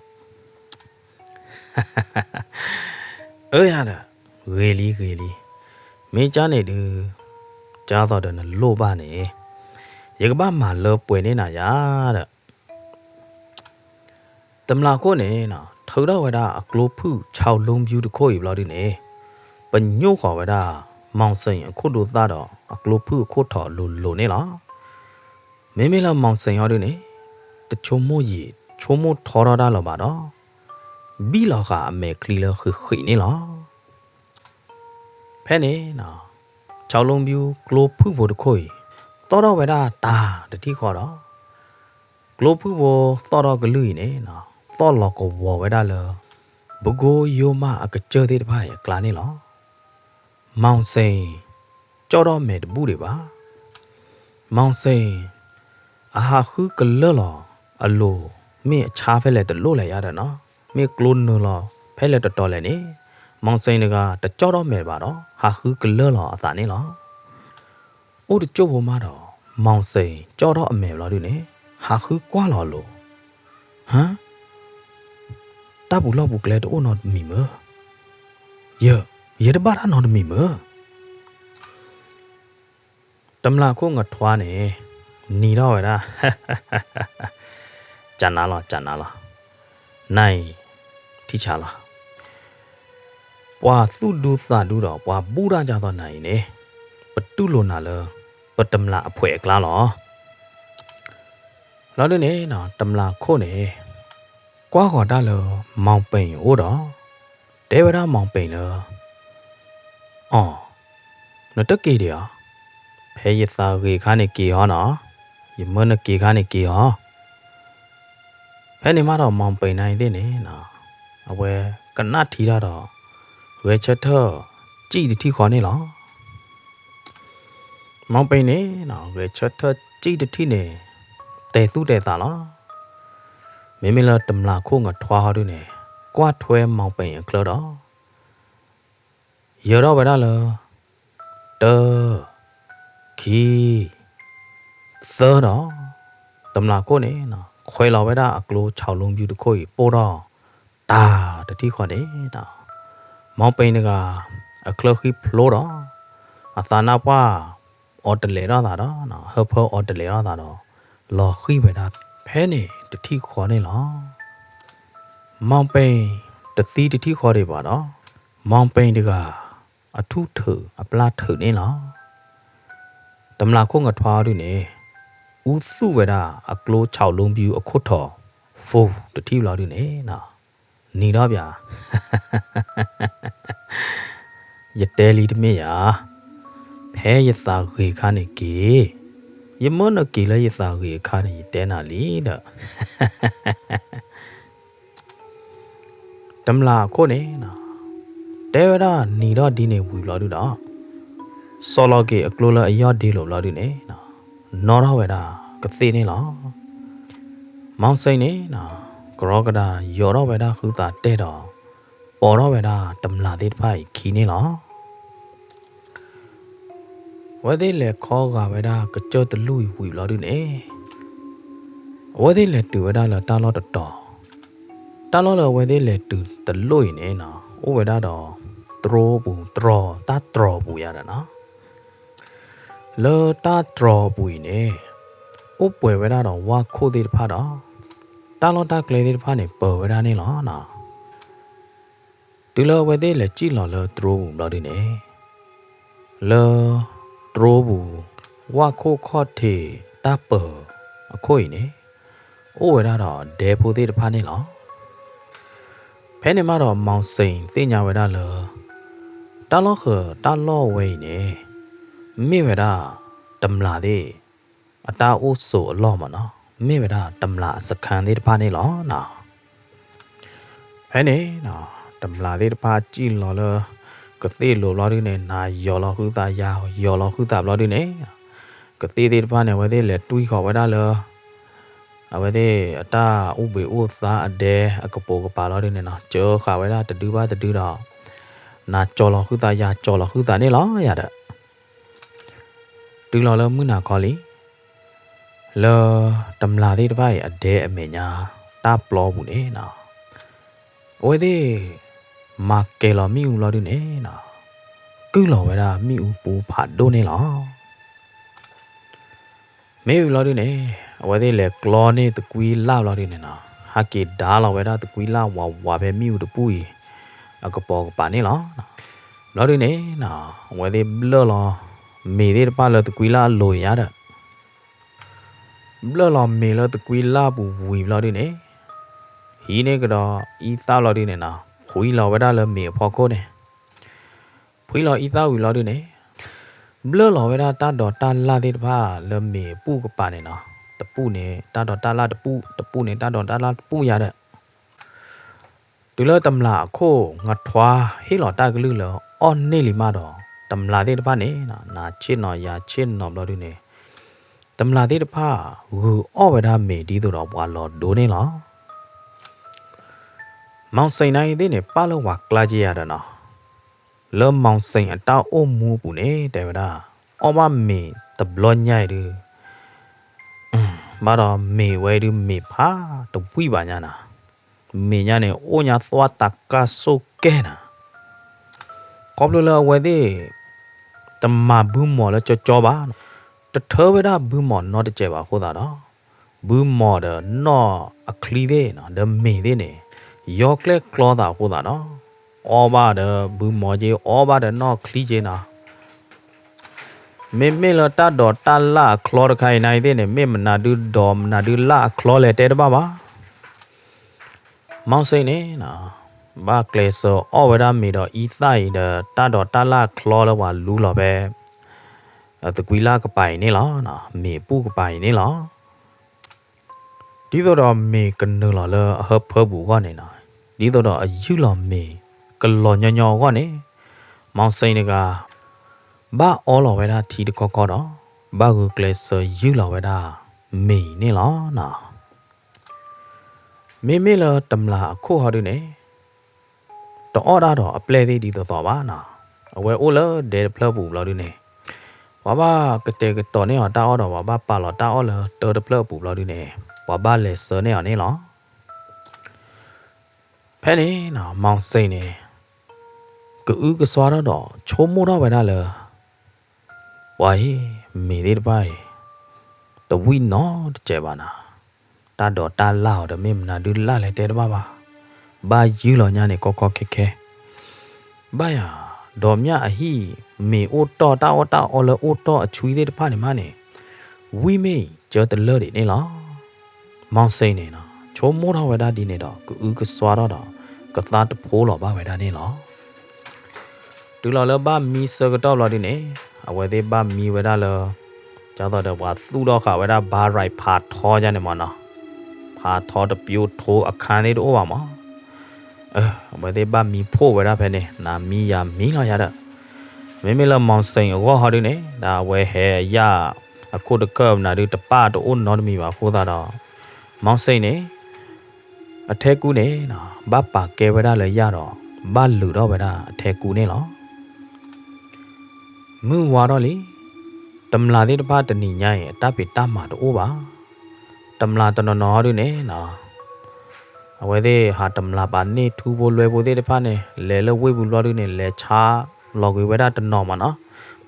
အၢယၤဒီး, ဂ့ၤလံဂ့ၤလံ, မ့ၢ်ကၢ်န့ၣ်ဒု, ကၢ်သိးဒီးနလိၣ်ဘၣ်န့ၣ်, ယကဘၣ်မၤလၢပှဲၤန့ၢ်နၤယၤဒီး တမျာ်ခိၣ်န့ၣ်, ထုးထီၣ်ဝဲဒၣ်အကျိဖုၣ်ဆီလီၤဘျူတခိၣ်အံၤဘျီဒုန့ၣ်, ပညိၣ်ဃီၤဝဲဒၣ်, မီၢ်စ့ၣ်အခိၣ်ဒိသၣ်ဒီးအကျိဖုၣ်အခိၣ်ထိးလိၤလိၤန့ၣ်လီၤ. မ့မ့ၢ်လၢမီၢ်စ့ၣ်ဟီဒုန့ၣ်, တဆိကမိၣ်ယံာ်ဆိကမိၣ်ထီထီၣ်တၢ်လၢၤဘၣ်ဒီး, ဘံၣ်လီၤဃာ်အမဲာ်ချံလၢဃံးဃံးန့ၣ်လီၤ. ဖဲန့ၣ်, ဆီလီၤဘျူကျိဖုၣ်ဖိတခိၣ်အံၤ, သီၣ်ထီၣ်ဝဲဒၣ်တၢ်တထံၣ်ဃီဒီး, ကျိဖုၣ်ဖိသီၣ်ထီၣ်ကလုၢ်အံၤန့ၣ်, သီၣ်လီၤကဝီၤဝဲဒၣ်လၢ ပကိယိမၢ်အကစၢၢ်သ့ၣ်တဖၣ်အံၤအကျါန့ၣ်လီၤ. မီၢ်စ့ၣ်, ကၠီၣ်ထီၣ်မဲာ်တဘူၣ်ဒံးဘၣ်. မီၢ်စ့ၣ်, အဟးဃုကလၢၢ်လီၤအလိၤ, မ့ၢ်အဆါဖဲလဲၣ်တလိၣ်လဲၣ်ယါဒီးနီၤ, မ့ၢ်ကျိနုာ်လီၤဖဲလဲၣ်တတီၤလဲၣ်န့ၣ်, မီၢ်စ့ၣ်တဂၤတကၠီၣ်ထီၣ်မဲာ်ဘၣ်ဒီး ဟးဃုကလၢၢ်လီၤအသးန့ၣ်လီၤ. အိၣ်တကၠိၢ်ဖိမးဒီး မီၣ်စ့ၣ်ကၠီထီၣ်အမဲာ်ဘျီဒုန့ၣ် ဟးဃုကွၢ်လီၤအလိၤ, ဟါ, တၢ်ပူၤလီၢ်ပူၤကျဲတအိၣ်နီတမံၤမ့ၢ်, ယ, ယတဘၣ်တၢ်နီတမံၤမ့ၢ်. တမျၢ်ခိၣ်ငထွါန့ၣ် နံၤထီၣ်ဝဲဒၣ်, ကနၤလီၤ ကနၤလီၤ, နၤအံၤ ထံဆါလီၤ. ပှၤသူၣ်ဒူသးဒူဒီး ပှၤဘူၣ်တၢ်ကၢ်သိးနၤအံၤန့ၣ် ပတူၢ်လိာ်နၤလၢ ပတမျၢ်အဖှဲးအကျါလီၤ. လီၤဒုန့ၣ် တမျၢ်ခိၣ်န့ၣ် ကွၢ်ဃီၤတၢ်လၢ မီၣ်ပ့ၣ်အအိၣ်ဒီး တဲဝဲဒၣ်မီၣ်ပ့ၣ်လၢ အီၤ, နတက့ၤဒံးဧါ, ဖဲယသးဂ့ၤခါန့ၣ်က့ၤဟီနီၤ, ယမၢနက့ၤခါန့ၣ်က့ၤဟီ. ဖဲန့ၣ်မးဒီး မီၣ်ပ့ၣ်နၤအံၤသ့ၣ်န့ၣ် အဝဲကနၣ်ထံတၢ်ဒီး ဂဲၤဆၢထၢၣ်စံၣ်တထံၣ်ဃီန့ၣ်လီၤ. မီၣ်ပ့ၣ်န့ၣ် ဂဲၤဆၢထၢၣ်စံၣ်တထံၣ်န့ၣ် တဲာ်သူၣ်တဲာ်သးလီၤ. မ့မ့ၢ်လၢတမျၢ်ခိၣ်ငထွါဟီဒုန့ၣ် ကွၢ်ထွဲမီၣ်ပ့ၣ်အချၢဒီး ယၢၤထီၣ်ဝဲဒၣ်လၢ တၢ, ခံ, သၢဒီး တမျၢ်ခိၣ်န့ၣ် ခွဲးလီၤဝဲဒၣ်အကျိ ဆီလီဘျူ တခိၣ်အံၤ ပိၢ်ထီၣ် တၢ်တထံၣ်ဃီန့ၣ်ဒီး မီၣ်ပ့ၣ်တဂၤ အချၢဃံဖျိဒီး အသးနါပှၢ် အီၤတလဲၤထီၣ်သးဒီး ဟၢဖၢအီၤတလဲၤထီၣ်သးဒီး လီၤဃံၤဝဲဒၣ်ဖဲန့ၣ်တထံၣ်ဃီန့ၣ်လီၤ. မီၣ်ပ့ၣ် တသံတထံၣ်ဃီဒံးဘၣ်ဒီး မီၣ်ပ့ၣ်တဂၤ အထူၣ်ထုးအပျၢ်ထုးန့ၣ်လီၤ. တမျၢ်ခိၣ်ငထွါဒုန့ၣ် အူသူၣ်ဝဲဒၣ်အကျိ ဆီလီဘျူ အခိၣ်ထီၣ် ဖိတထံၣ်ဘျီဒုန့ၣ် နံၤထီၣ်ပၠး ယတဲလံတမ့ၢ်ယၤ, ဖဲယသးဂ့ၤခါန့ၣ်က့ၤ, ယမၢနက့ၤလၢယသးဂ့ၤအခါန့ၣ် ယတဲနၤလံဒီး တမျၢ်အခိၣ်န့ၣ် တဲဝဲဒၣ်နံၤထီၣ်ဒ်န့ၣ်ဝံၤဘျီဒုဒီး စီၤလီၤက့ၤအကျိလၢအယီၢ်ဒ့လိာ်ဘျီဒုန့ၣ် နီၣ်ထီၣ်ဝဲဒၣ်ကသ့ၣ်န့ၣ်လီၤ. မီၣ်စ့ၣ်န့ၣ် ကရီကဒါယိးထီၣ်ဝဲဒၣ်ဃုသးတဲာ်ဒီး ပိာ်ထီၣ်ဝဲဒၣ်တမျၢ်သ့ၣ်တဖၣ်အံၤခံန့ၣ်လီၤ. အဝဲသ့ၣ်လဲၤခီဂာ်ဝဲဒၣ်ကစၢၢ်တလူၢ်အံၤဝံၤဘျီဒုန့ၣ် အဝဲသ့ၣ်လဲၤတုၤဝဲဒၣ်လၢတၢ်လီၢ်တတီၤ, တၢ်လီၢ်လၢအဝဲသ့ၣ်လဲၤတုၤတလိၣ်အံၤန့ၣ် အိၣ်ဝဲဒၣ်ဒီး တြီပူၤတြီ တၢ်တြီပူၤယါဒီးနီၤ, လၢတၢ်တြီပူၤအံၤန့ၣ် အိၣ်ပှဲၤဝဲဒၣ်ဒီးဝၣ်ခိၣ်သ့ၣ်တဖၣ်ဒီး တၢ်လီၢ်တၢ်ကျဲသ့ၣ်တဖၣ်န့ၣ် ပၢၤဝဲဒၣ်န့ၣ်လီၤ. တုၤလၢအဝဲသ့ၣ်လဲၤစံၣ်လီၤလၢတြီပူၤဘျီဒုန့ၣ် လၢတြီပူၤ ဝၣ်ခိၣ်ခီၣ်ထံးတၢ်ပၢၤအခိၣ်အံၤန့ၣ် အိၣ်ဝဲဒၣ်ဒီးဒဲဖိသ့ၣ်တဖၣ်န့ၣ်လီၤ. ဖဲန့ၣ်မးဒီး မီၣ်စ့ၣ်သ့ၣ်ညါဝဲဒၣ်လၢ တၢ်လီၢ်ဃၢၤတၢ်လီၢ်ဝဲအံၤန့ၣ် မ့ၢ်ဝဲဒၣ်တမျၢ်သ့ၣ် အတၢ်အိၣ်ဆိးအလီၢ်မးနီၤ, မ့ၢ်ဝဲဒၣ်တမျၢ်အစခန်းသ့ၣ်တဖၣ်န့ၣ်လီၤ. ဖဲန့ၣ် တမျၢ်သ့ၣ်တဖၣ်စံၣ်လီၤလၢ ကသ့ၣ်လိၤဘျီဒုန့ၣ် နၤယီၤလီၤဃုသး ယၤယီၤလီၤဃုသးဘျီဒုန့ၣ် ကသ့ၣ်သ့ၣ်တဖၣ်န့ၣ် အဝဲသ့ၣ်လဲၤတွံၢ်ဃီၤဝဲဒၣ်လၢ အဝဲသ့ၣ်အတၢ်အိၣ်ဘှံးအိၣ်သါအဒဲအကပိာ်ကပၤလီၤဒုန့ၣ်နီၤ, စၢဃာ်ဝဲဒၣ်တဒုဘၣ်တဒုဒီး နၤကၠီၤလီၤဃုသး ယၤကၠီၤလီၤဃုသးန့ၣ်လီၤယၤဒီး တုၤလီၤလၢမုၢ်နၤခီလံ လၢတမျၢ်သ့ၣ်တဖၣ်အံၤအဒဲအမဲာ်ညါ တၢ်ပျီပူၤန့ၣ်နီၤ, အဝဲသ့ၣ် မၤကဲၤလီၤမ့ၣ်အူဘျီဒုန့ၣ်နီၤ, ကုၢ်လီၤဝဲဒၣ်မ့ၣ်အူပူၤဖးဒိၣ်န့ၣ်လီၤ. မ့ၢ်ဝံၤဘျီဒုန့ၣ် အဝဲသ့ၣ်လဲၤကျီန့ၢ်သကွံလၢ်ဘျီဒုန့ၣ်နီၤ, ဟးက့ၤဒါလီၤဝဲဒၣ်သကွံလၢ်ဝးဝးဖဲမ့ၣ်အူတပူၤအံၤ အကပိာ်ကပၤန့ၣ်လီၤ. ဘျီဒုန့ၣ်နီၤ အဝဲသ့ၣ်ဘျၢၣ်လီၤမ့ၤသ့ၣ်တဖၣ်လၢသကွံလၢ်အလိၤအံၤယါဒီး ဘျၢၣ်လီၤမ့ၤလၢသကွံလၢ်ပူၤဝံၤဘျီဒုန့ၣ် ဟံးန့ၢ်ကဒီးအံသၣ်ဘျီဒုန့ၣ်နီၤ, ဖှံလီၤဝဲဒၣ်လၢမ့ၤအဖီခိၣ်န့ၣ်, ဖှံလီၤအံသၣ်ဝံၤဘျီဒုန့ၣ် ဘျၢၣ်လီၤဝဲဒၣ်တၢ်ဒိးတၢ်လၢ်သ့ၣ်တဖၣ်လၢမ့ၤအပူၤကပၤန့ၣ်နီၤ, တပူၤန့ၣ်တၢ်ဒိးတၢ်လၢ်တပူၤ, တပူၤန့ၣ်တၢ်ဒိးတၢ်လၢ်တပူၤယါဒီး တုၤလၢတမျၢ်အခိၣ် ငထွါဟ့ၣ်လီၤတၢ်ကလုၢ်လၢအီၣ်န့ၢ်လံမးဒီး တမျၢ်သ့ၣ်တဖၣ်န့ၣ် နၤဆ့ၣ်နီၤယၤဆ့ၣ်နီၤဘျီဒုန့ၣ် တမျၢ်သ့ၣ်တဖၣ် ဂုာ်အီၣ်ဝဲဒၣ်မ့ၤဒ်သိးဒီးပှၤလီၤဒိန့ၣ်လီၤ. မီၣ်စ့ၣ်နၤအံၤသ့ၣ်န့ၣ် ပာ်လၢဝၤကျါက့ယၤဒီးနီၤ, လၢမီၣ်စ့ၣ်အတၢ်အိၣ်မူအပူၤန့ၣ် တဲဝဲဒၣ် အီၣ်ဘၣ်မ့ၤတဘျီညါအံၤဒုး ဘၣ်ဒီးမ့ၤဝဲဒုးမ့ၤဖးတဝံၣ်ဘၣ်ညါနၤ, မ့ၤညါန့ၣ် အိၣ်ညါသွါတၢ်ကၢ်ဆိၣ်ကဲနၤ, ခီဖျိလၢအဝဲသ့ၣ် တမၤဘုမီၤလၢကၠီကၠီဘၣ်, တထၢဝဲဒၣ်ဘုမီၤနီတစဲးဘၣ်အဃိသတးဒီး ဘုမီၤဒီးနီၢ်အချံသ့ၣ်နီၤ ဒီးမ့ၤသ့ၣ်န့ၣ် ယီကျဲၣ်ကျီသးအဃိသတးဒီး အီၣ်ဘၣ်ဒီးဘုမီၤက့ အီၣ်ဘၣ်ဒီးနီၢ်ချံက့နီၤ, မ့မ့ၢ်လၢတၢ်ဒိးတၢ်လၣ်အချီတခါအံၤနၤအံၤသ့ၣ်န့ၣ် မ့ၢ်မနုၤဒုးဒိးမနုၤဒုးလၣ်အချီလဲၣ်တဲတဘၣ်ဘၣ်. မီၢ်စ့ၣ်န့ၣ် ဘၣ်ကျဲးစၢးအီၣ်ဝဲဒၣ်မ့ၤဒီးအံသၣ်အံၤဒီး တၢ်ဒိးတၢ်လၣ်အချီလၢပှၤလူလီၤဖဲ သကွံၤလၢ်ကပၤအံၤန့ၣ်လီၤ, မ့ၤပူၣ်ကပၤအံၤန့ၣ်လီၤ. ဒ်သိးဒီးမ့ၤကနုာ်လီၤလၢအဟၢဖၢပူၤအဂီၢ်န့ၣ်နီၤ, ဒ်သိးဒီးအယုၢ်လီၤမ့ၤကလီၤညီညီအဂီၢ်န့ၣ်, မီၢ်စ့ၣ်တဂၤ ဘၣ်အီလီၤဝဲဒၣ်ထံတခီခီဒီး ဘၣ်ဂုာ်ကျဲးစၢးယုၢ်လီၤဝဲဒၣ်မ့ၤန့ၣ်လီၤနီၤ. မ့မ့ၢ်လၢတမျာ်အခိၣ်ဟီဒုန့ၣ် တအီၣ်ဒၣ်ဒီးအပျဲၢ်သ့ၣ်ဒ်သိးသိးဘၣ်နီၤ, အဝဲအိၣ်လၢဒဲတဖျၢၣ်အပူၤဘျီဒုန့ၣ်, ပှၤဘၣ်ကတဲာ်ကတီၤန့ၢ်အီၤတၢ်အီၣ်ဒီး ပှၤဘၣ်ပာ်လီၤတၢ်အီၣ်လၢတၢတဖျၢၣ်အပူၤဘျီဒုန့ၣ်, ပှၤဘၣ်လဲၤဆှၢန့ၢ်အီၤန့ၣ်လီၤ. ဖဲန့ၣ်နီၤ မီၢ်စ့ၣ်န့ၣ် ကအုကစွါထီၣ်ဒီးဆိကမိၣ်ထီၣ်ဝဲဒၣ်လၢ ပှၤအံၤ မ့ၤသ့ၣ်တဖၣ်အံၤ တဝံၣ်နီတစဲးဘၣ်နၤ, တၢ်ဒိးတၢ်လၣ်အီၤဒီးမ့ၢ်မနုၤဒုးလၣ်လဲၣ်တဲတဘၣ်ဘၣ်, ဘၣ်ယုၢ်လီၤညါန့ၣ်ကီကီခဲခဲ, ဘၣ်ယၤ ဒီးမၠၣ်အဟံၣ် မ့ၤအိၣ်တီၢ် တၢ်အီၣ်တၢ်အီလၢအိၣ်တီၢ်အဆွံသ့ၣ်တဖၣ်န့ၣ်မးန့ၣ် ဝံၣ်မ့ၢ်အံၤကၢတလၢဒံးန့ၣ်လီၤ. မီၢ်စ့ၣ်န့ၣ်နီၤ ဆိကမိၣ်ထီၣ်ဝဲဒၣ်ဒ်န့ၣ်ဒီး ကအုကစွါထီၣ်ဒီး ကသါတဖိလီၤဘၣ်ဝဲဒၣ်န့ၣ်လီၤ. တုၤလီၤလၢဘၣ်မံဆၢကတီၢ်ဘျီဒုန့ၣ် အဝဲသ့ၣ်ဘၣ်မံဝဲဒၣ်လၢ ဒ်သိးဒီးပှၤသူၣ်ထီၣ်ဃာ်ဝဲဒၣ် ဘါရဲးဖးထီယါန့ၣ်မးနီၤ, ဖးထီတပျိထိအခါသ့ၣ်တအိၣ်ဘၣ်မး, အဝဲသ့ၣ်ဘၣ်မံဖှိၣ်ဝဲဒၣ်ဖဲန့ၣ် နၤမံယၤမံလီၤယါဒီး, မ့မ့ၢ်လၢမီၢ်စ့ၣ်အဂီၢ်ဟီဒုန့ၣ် ဒီးအဝဲဟဲယၣ်အခိၣ်တကၢၢ်မနုၤဒုးတပၣ်တအိၣ်နီတမံၤဘၣ်အဃိသတးဒီး မီၢ်စ့ၣ်န့ၣ် အထဲကူန့ၣ် ဘၣ်ပာ်ကဲဝဲဒၣ်လၢယၣ်ဒီး ဘၣ်လုာ်ထီၣ်ဝဲဒၣ်အထဲကူန့ၣ်လီၤ. မုၢ်ဝါထီၣ်လံ, တမျာ်သ့ၣ်တဖၣ်တနံၤညါအံၤ အတၢ်ဖံးတၢ်မၤတအိၣ်ဘၣ်. တမျာ်တနီၤနီၤဟီဒုန့ၣ် အဝဲသ့ၣ်ဟးတမျာ်ပာ်န့ၢ်ထူဖိလွဲဖိသ့ၣ်တဖၣ်န့ၣ် လဲၤလၢဝ့ၢ်ပူၤဘျီဒုန့ၣ် လဲၤဆါလီၤကွံာ်ဝဲဒၣ်တနီၤမးနီၤ,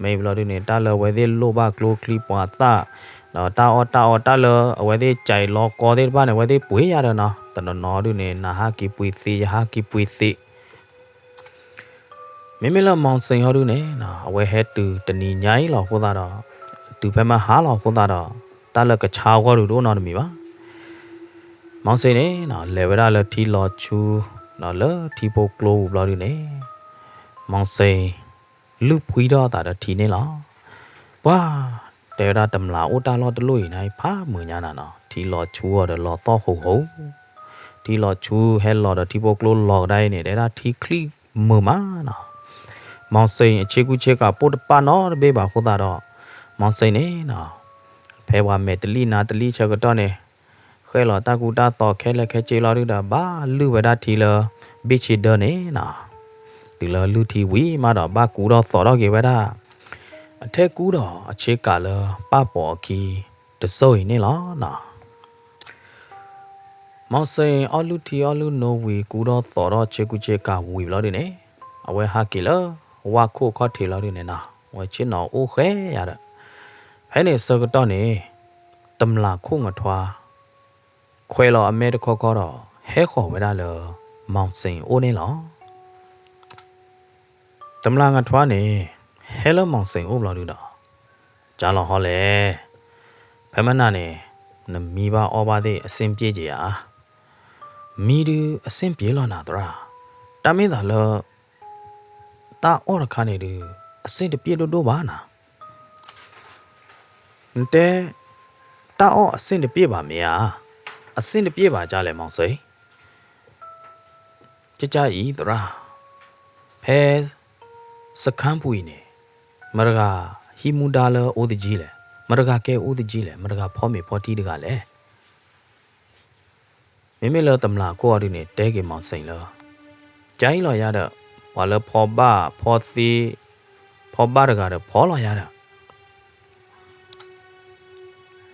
မ့ၢ်ဘျီဒုန့ၣ် တၢ်လၢအဝဲသ့ၣ်လိၣ်ဘၣ်ကျိချံမျိာ်သၣ် ဒီးတၢ်အီၣ်တၢ်အီတၢ်လၢအဝဲသ့ၣ်ကဲၤလီၤကီသ့ၣ်တဖၣ်န့ၣ် အဝဲသ့ၣ်ပှ့ၤယါဒီးနီၤ, တနီၤနီၤဟီဒုန့ၣ် နဟးက့ၤပှ့ၤသ့ ယဟးက့ၤပှ့ၤသ့ မ့မ့ၢ်လၢမီၢ်စ့ၣ်ဟီဒုန့ၣ် အဝဲဟဲတုၤတနံၤညါအံၤလီၤအဃိသတးဒီး, တုၤဖဲမဟါလီၤအဃိသတးဒီး, တၢ်လၢကဆါအဂီၢ်ဒုးတအိၣ်နီတမံၤဘၣ်. မီၢ်စ့ၣ်န့ၣ် လဲၤဝဲဒၣ်လၢထံလီၤဆူ, ဒီးလၢထံဖိကျိပူၤဘျီဒုန့ၣ်, မီၢ်စ့ၣ် လုၢ်ဖှံထီၣ်အသးဒီးထံန့ၣ်လီၤ. ပှၤ တဲဝဲဒၣ်တမျာ်အိၣ်တၢ်လီၢ်တလီၢ်အံၤန့ၣ် ဖးမုာ်ညါနၤနီၤ, ထံလီၤဆူအီၤဒီးလီၤသီၣ်ဟိးဟိး ထံလီၤဆူဟဲလီၤဒီးထံဖိကျိလီၤကဒါအံၤန့ၣ် တဲဒၣ်ထံချံၣ်မုာ်မးနီၤ. မီၢ်စ့ၣ်အဆ့ကူဆ့ကၤပိၢ်တပၣ်နီတဘ့ၣ်ဘၣ်အဃိသတးဒီး, မီၢ်စ့ၣ်န့ၣ်နီၤ, ဖဲပှၤမဲာ်တလံၣ်နါတလံၣ်ဆၢကတီၢ်န့ၣ်, ဃဲလီၤတၢ်ကူတၢ်သိးခဲလၢာ်ခဲဆ့လီၤဒုဒီး ဘၣ်လုၢ်ဝဲဒၣ်ထံလၢ ဘ့ၣ်ဆ့ဒၢန့ၣ်နီၤ. တုၤလၢလုၢ်ထံဝံၤမးဒီး ဘၣ်ကူထီၣ်သိးထီၣ်က့ၤဝဲဒၣ် အထဲကူဒီးအဆ့ကၤလၢပၢ်ပိာ်အခံတစိၢ်အံၤန့ၣ်လီၤနီၤ. မီၢ်စ့ၣ်အီၣ်လုၢ်ထံအီၣ်လုၢ်နိဝံၤ ကူထီၣ်သိးထီၣ်ဆ့ကူဆ့ကၤဝံၤဘျီဒုန့ၣ်, အဝဲဟးက့ၤလၢဝၣ်ခိၣ်ခီၣ်ထံးလီၤဒုန့ၣ်နီၤ, အဝဲဆ့ၣ်နီၤအိၣ်ဃဲယါဒီး, ဖဲန့ၣ်ဆၢကတီၢ်န့ၣ်, တမျာ်ခိၣ်ငထွါ ခွဲးလီၤအမဲတခီခီဒီး ဟဲဃီၤဝဲဒၣ်လၢ မီၢ်စ့ၣ်အအိၣ်န့ၣ်လီၤ. တမျာ်ငထွါန့ၣ် ဟဲလၢမီၢ်စ့ၣ်အိၣ်ဘျီဒုဒီး, ကၢ်လီၤဟီလဲၣ်, ဖဲမနၤန့ၣ် နမံဘၣ်အီၣ်ဘၣ်သ့ၣ် အဆင်ပြေက့ၤဧါ. မံဒုးအဆင်ပြေလီၤနၤသရၣ်, တၢ်မ့ၢ်သးလၢ တၢ်အီၣ်တခါန့ၣ်ဒုး အဆင်တပြေဒိၣ်ဒိၣ်ဘၣ်နၤ. နတဲ တၢ်အီၣ်အဆင်တပြေဘၣ်မ့ၢ်ဧါ, အဆင်တပြေဘၣ်ကၢ်လဲၣ်မီၢ်စ့ၣ်. ကကၢ်အံၤသရၣ်, ဖဲ စခန်းပူၤအံၤန့ၣ် မတဂၤဟံးမူဒါလၢအိၣ်သယုၢ်လဲၣ်, မတဂၤကဲအိၣ်သယုၢ်လဲၣ်, မတဂၤဖီမ့ၤဖီထံတဂၤလဲၣ်. မ့မ့ၢ်လၢတမျာ်ခိၣ်အီၤဒုန့ၣ် တဲက့ၤမီၢ်စ့ၣ်လၢ ကၢ်အံၤလီၤယါဒီး ပှၤလၢဖီဘၣ်ဖီသ့ ဖီဘၣ်တဂၤဒီးဖီလီၤယါဒီး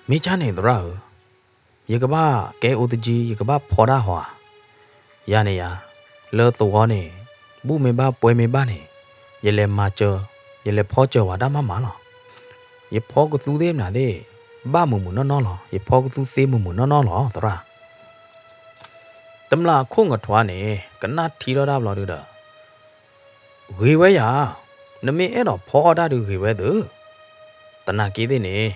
မ့ၢ်ကၢ်န့ၣ်သရၣ်ဧၢ, ယကဘၣ်ကဲအိၣ်သယံ ယကဘၣ်ဖီတၢ်ဟီဧါ. ယၤန့ၣ်ယၤ, လၢသဝီန့ၣ်, ဘူၣ်မ့ၢ်ဘၣ်ပှဲၤမ့ၢ်ဘၣ်န့ၣ်, ယလဲၤမၤစၢၤ, ယလဲၤဖီစၢၤဝဲတၢ်မၤမၤလီၤ. ယဖီကသူသ့ၣ်မနုၤသ့ၣ်, ဘၣ်မုာ်မုာ်နီၢ်နီၢ်လီၤ. ယဖီကသူသ့မုာ်မုာ်နီၢ်နီၢ်လီၤ သရၣ်. တမျးအခိၣ်ငထွါန့ၣ် ကနၣ်ထံထီၣ်တၢ်ဘျီဒုဒီး ဂ့ၤဝဲယၤ, နမ့ၢ်အဲၣ်ဒိးဖီအီၣ်တၢ်ဒုးဂ့ၤဝဲသု. သနာ်က့သ့ၣ်န့ၣ်,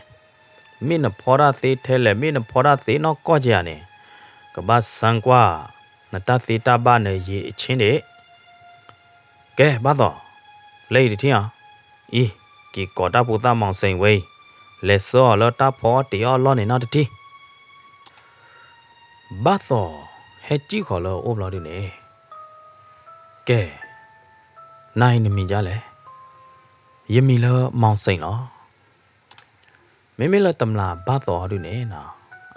မ့ၢ်နဖီတၢ်သ့ထဲလဲၣ်, မ့ၢ်နဖီတၢ်သ့နီၢ်ကီၢ်ကယၤန့ၣ်, ကဘၣ်ဆၢကွၢ် နတၢ်သ့တၢ်ဘၣ်နယံာ်အဆ့ဒ့ၣ်. ကဲ ဘၣ်သိး, လၢအံၤတထံၣ်အီၤ, အံၤ, က့ၤကိးတၢ်ဖိသၣ်မီၤစ့ၣ်ဝဲအံၤ, လဲၤဆှၢအီၤလၢတၢ်ဖီအီၣ်တ့ၤအီၣ်အလီၢ်န့ၣ်နီတထံၣ်. ဘၣ်သိး, ဟဲစံၣ်ဃီၤလၢအအိၣ်ဘျီဒုန့ၣ်, ကဲ, နၤအံၤနမံၤဒ်လဲၣ်. ယမံၤလၢမီၤစ့ၣ်လီၤ. မ့မ့ၢ်လၢတမျးဘၣ်သိးအီၤဒုန့ၣ်,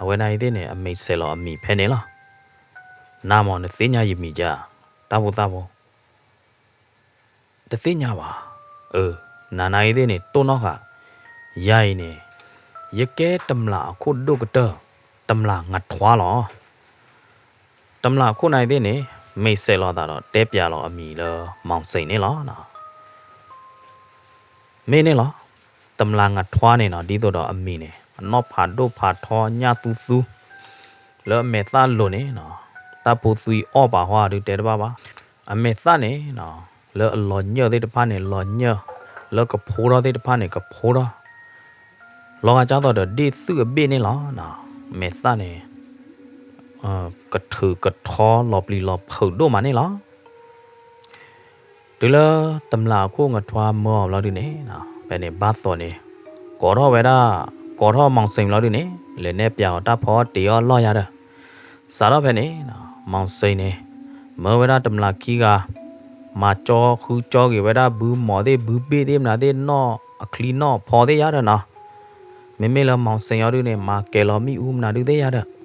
အဝဲနၤအံၤသ့ၣ်န့ၣ် အမံၤစဲးလီၤအမံၤဖဲန့ၣ်လီၤ. နၤမ့ၢ်နသ့ၣ်ညါယမံၤဧါ, တၢ်ဖိသၣ်ဖိ တသ့ၣ်ညါဘၣ်. အၢ, နၤနၤအံၤသ့ၣ်န့ၣ် တိၢ်နီၣ်ဃာ်, ယၤအံၤန့ၣ်, ယကဲတမျးအခိၣ်ဒိၣ်ကတၢၢ်, တမျးငထွါလီၤ. တမျးအခိၣ်နၤအံၤသ့ၣ်န့ၣ်, မံၤစဲးလီၤသးဒီးတဲပျးလီၤအမံၤလၢမီၤစ့ၣ်န့ၣ်လီၤ. မ့ၢ်န့ၣ်လီၤ. တမျးငထွါန့ၣ်နီၤ, ဒ်သိးဒီးအမံၤန့ၣ် အနီၢ်ဖးဒိၣ်ဖးထီညၣ်သူသူ, လၢအမဲာ်သၣ်လိၤန့ၣ်နီၤ, တၢ်ဖိသွံအီၣ်ပာ်ဟီဒုတဲတဘၣ်ဘၣ်. အမဲာ်သၣ်န့ၣ်နီၤ, လၢအလီၤညၢၢ်သ့ၣ်တဖၣ်န့ၣ်လီၤညၢၢ်, လၢကဖိထီၣ်သ့ၣ်တဖၣ်န့ၣ်ကဖိထီၣ်, လီၤဂာ်ဒ်သိးဒီးဒ့ၣ်သွံၣ်အဘ့ၣ်န့ၣ်လီၤ. အမဲာ်သၣ်န့ၣ် ကထုးကထီလီၤပျံၤလီၤဖုးဒိၣ်မးန့ၣ်လီၤ. တုၤလၢတမျးအခိၣ်ငထွါမၢအီၤဘျီဒုန့ၣ်, ဖဲန့ၣ်ဘၣ်သိးန့ၣ်, ကိးထီၣ်ဝဲဒၣ်, ကိးထီၣ်မီၤစ့ၣ်ဘျီဒုန့ၣ်, လဲၤနဲၣ်ပျးအီၤတၢ်ဖီအီၣ်တ့ၤအီၣ်အလီၢ်ယၤဒီး, စးထီၣ်ဖဲန့ၣ်, မီၤစ့ၣ်န့ၣ်, မၢဝဲဒၣ်တမျးခံဂၤ, မၤကၠီဃုကၠီက့ၤဝဲဒၣ်ဘုမီၤသ့ၣ်ဘုဘ့ၣ်သ့ၣ်မနုၤသ့ၣ်နီၣ်အချံနီၣ်အဖီသ့ၣ်ယၤဒီးနီၤ. မ့မ့ၢ်လၢမီၤစ့ၣ်အီၤဒုန့ၣ် မၤကဲၤလီၤမ့ၣ်အူမနုၤဒုသ့ၣ်ယၤဒီး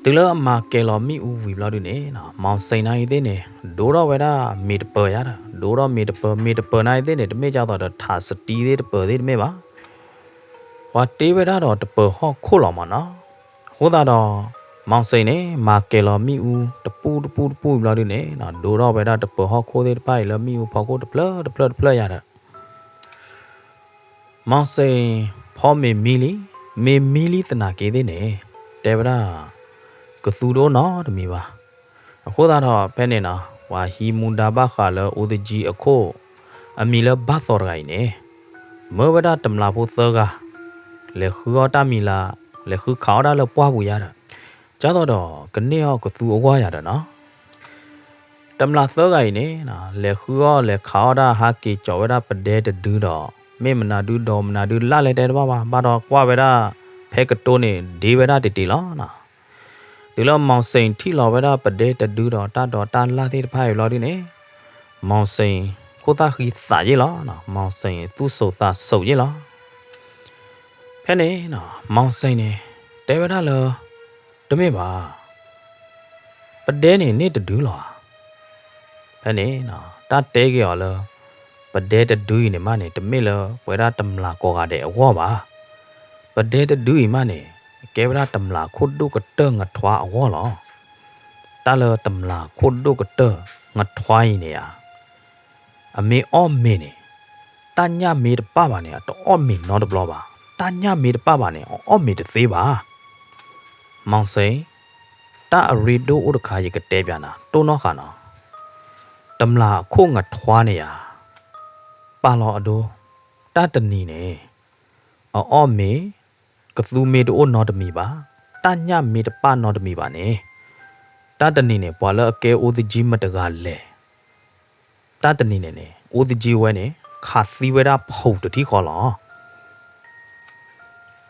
တုၤလၢအမၤကဲၤလီၤမ့ၣ်အူဝံၤဘျီဒုန့ၣ်, မီၤစ့ၣ်နၤအံၤသ့ၣ်န့ၣ်, ဒိးထီၣ်ဝဲဒၣ်မ့ၤတပၢၤယၤဒီး, ဒိးထီၣ်မ့ၤတပၢၤ, မ့ၤတပၢၤနၤအံၤသ့ၣ်န့ၣ် တမ့ၢ်ကၢ်သိးဒီးထးစတံသ့ၣ်တပၢၤသ့ၣ်တမ့ၢ်ဘၣ်. ပှၤတ့ဝဲဒၣ်ဒီးတပၢၤဟီၣ်ခိၣ်လီၤမးနီၤ. အဃိသတးဒီး, မီၤစ့ၣ်န့ၣ် မၤကဲၤလီၤမ့ၣ်အူတပူၤတပူၤတပူၤဘျီဒုန့ၣ်, ဒိးထီၣ်ဝဲဒၣ်တပၢၤဟီၣ်ခိၣ်သ့ၣ်တဖၣ်အံၤလၢမ့ၣ်အူဖီခိၣ်တဖျၢၣ်တဖျၢၣ်တဖျၢၣ်ယၤဒီး မီၤစ့ၣ်ဖီမ့ၤမံလံ, မ့ၢ်မံလံသနာ်က့သ့ၣ်န့ၣ်, တဲဝဲဒၣ်, ကသူတအိၣ်နီတမံၤဘၣ်. အဃိသတးဒီးဖဲန့ၣ်နီၤ, ပှၤဟံးမူဒါဘၣ်ဃးလၢအိၣ်သယံအခိၣ်, အမံၤလၢဘၣ်သိးတဂၤအံၤန့ၣ်, မၢဝဲဒၣ်တမျးဖိသၢဂၤ, လဲၤဃုအီၣ်တၢ်မံၤလၢ, လဲၤဃုခးအီၣ်တၢ်လၢပှၢ်ပူၤယၤဒီး, ကၢ်သိးဒီးကန့ၢ်အီၣ်ကသူအဂီၢ်ယၤဒီးနီၤ တမျးသၢဂၤအံၤန့ၣ်, လဲၤဃုအီၣ်လဲၤခးအီၣ်တၢ်ဟးက့ၤကၠီၤဝဲဒၣ်ပဒဲတဒုဒီး, မ့ၢ်မနုၤဒုဒီးမနုၤဒုလၢ်လဲၣ်တဲတဘၣ်ဘၣ်, ဘၣ်ဒီးကွၢ်ဝဲဒၣ်ဖဲကတိၤန့ၣ် ဒ့ဝဲဒၣ်တ့ၢ်တ့ၢ်လီၤ. တုၤလၢမီၤစ့ၣ်ထံၣ်လီၤဝဲဒၣ်ပဒဲတဒုဒီးတၢ်ဒိးတၢ်လၢ်သ့ၣ်တဖၣ်အံၤဘျီဒုန့ၣ်, မီၤစ့ၣ်ခိၣ်သၣ်ဃံသးယ့ၣ်လီၤ, မီၤစ့ၣ်သူၣ်စိးသးစိးယ့ၣ်လီၤ. ဖဲန့ၣ်, မီၤစ့ၣ်န့ၣ်, တဲဝဲဒၣ်လၢ, တမ့ၢ်ဘၣ် ပဒဲန့ၣ်န့ၢ်တဒုလီၤဧါ. ဖဲန့ၣ်, တၢ်တဲက့ၤအီၤလၢ, ပဒဲတဒုအံၤန့ၣ်မးန့ၣ် တမ့ၢ်လၢပဝဲဒၣ်တမျးကိးဂၤဒဲးအဂီၢ်ဘၣ်. ပဒဲတဒုအံၤမးန့ၣ်, ကဲဝဲဒၣ်တမျးခိၣ်ဒိၣ်ကတၢၢ်ငထွါအဂီၢ်လီၤ. တၢ်လၢတမျးခိၣ်ဒိၣ်ကတၢၢ်ငထွါအံၤန့ၣ်ဧါ အမ့ၢ်အီၣ်မ့ၤန့ၣ်, တၢ်ညၣ်မ့ၢ်တပၣ်ဘၣ်န့ၣ် အတအီၣ်မ့ၤနီတဘျီဘၣ်. တၢ်ညၣ်မ့ၢ်တပၣ်ဘၣ်န့ၣ် အအီၣ်မ့ၤတသ့ဘၣ်. မီၤစ့ၣ်, တၢ်အရ့ဒိၣ်အိၣ်တခါ ယကတဲပျးနၤ တိၢ်နီၣ်ဃာ်နီၤ. တမျးအခိၣ်ငထွါန့ၣ်ဧါ, ပာ်လီၤအဒိ, တၢ်တနံၤန့ၣ်, အအီၣ်မ့ၤ, ကသူမ့ၢ်တအိၣ်နီတမံၤဘၣ်, တၢ်ညၣ်မ့ၢ်တပၣ်နီတမံၤဘၣ်န့ၣ်, တၢ်တနံၤန့ၣ် ပှၤလၢအကဲအိၣ်သယံမတဂၤလဲၣ် တၢ်တနံၤန့ၣ်န့ၣ် အိၣ်သယံဝဲန့ၣ် ခးသံဝဲဒၣ်ဖုးတထံဃီလီၤ.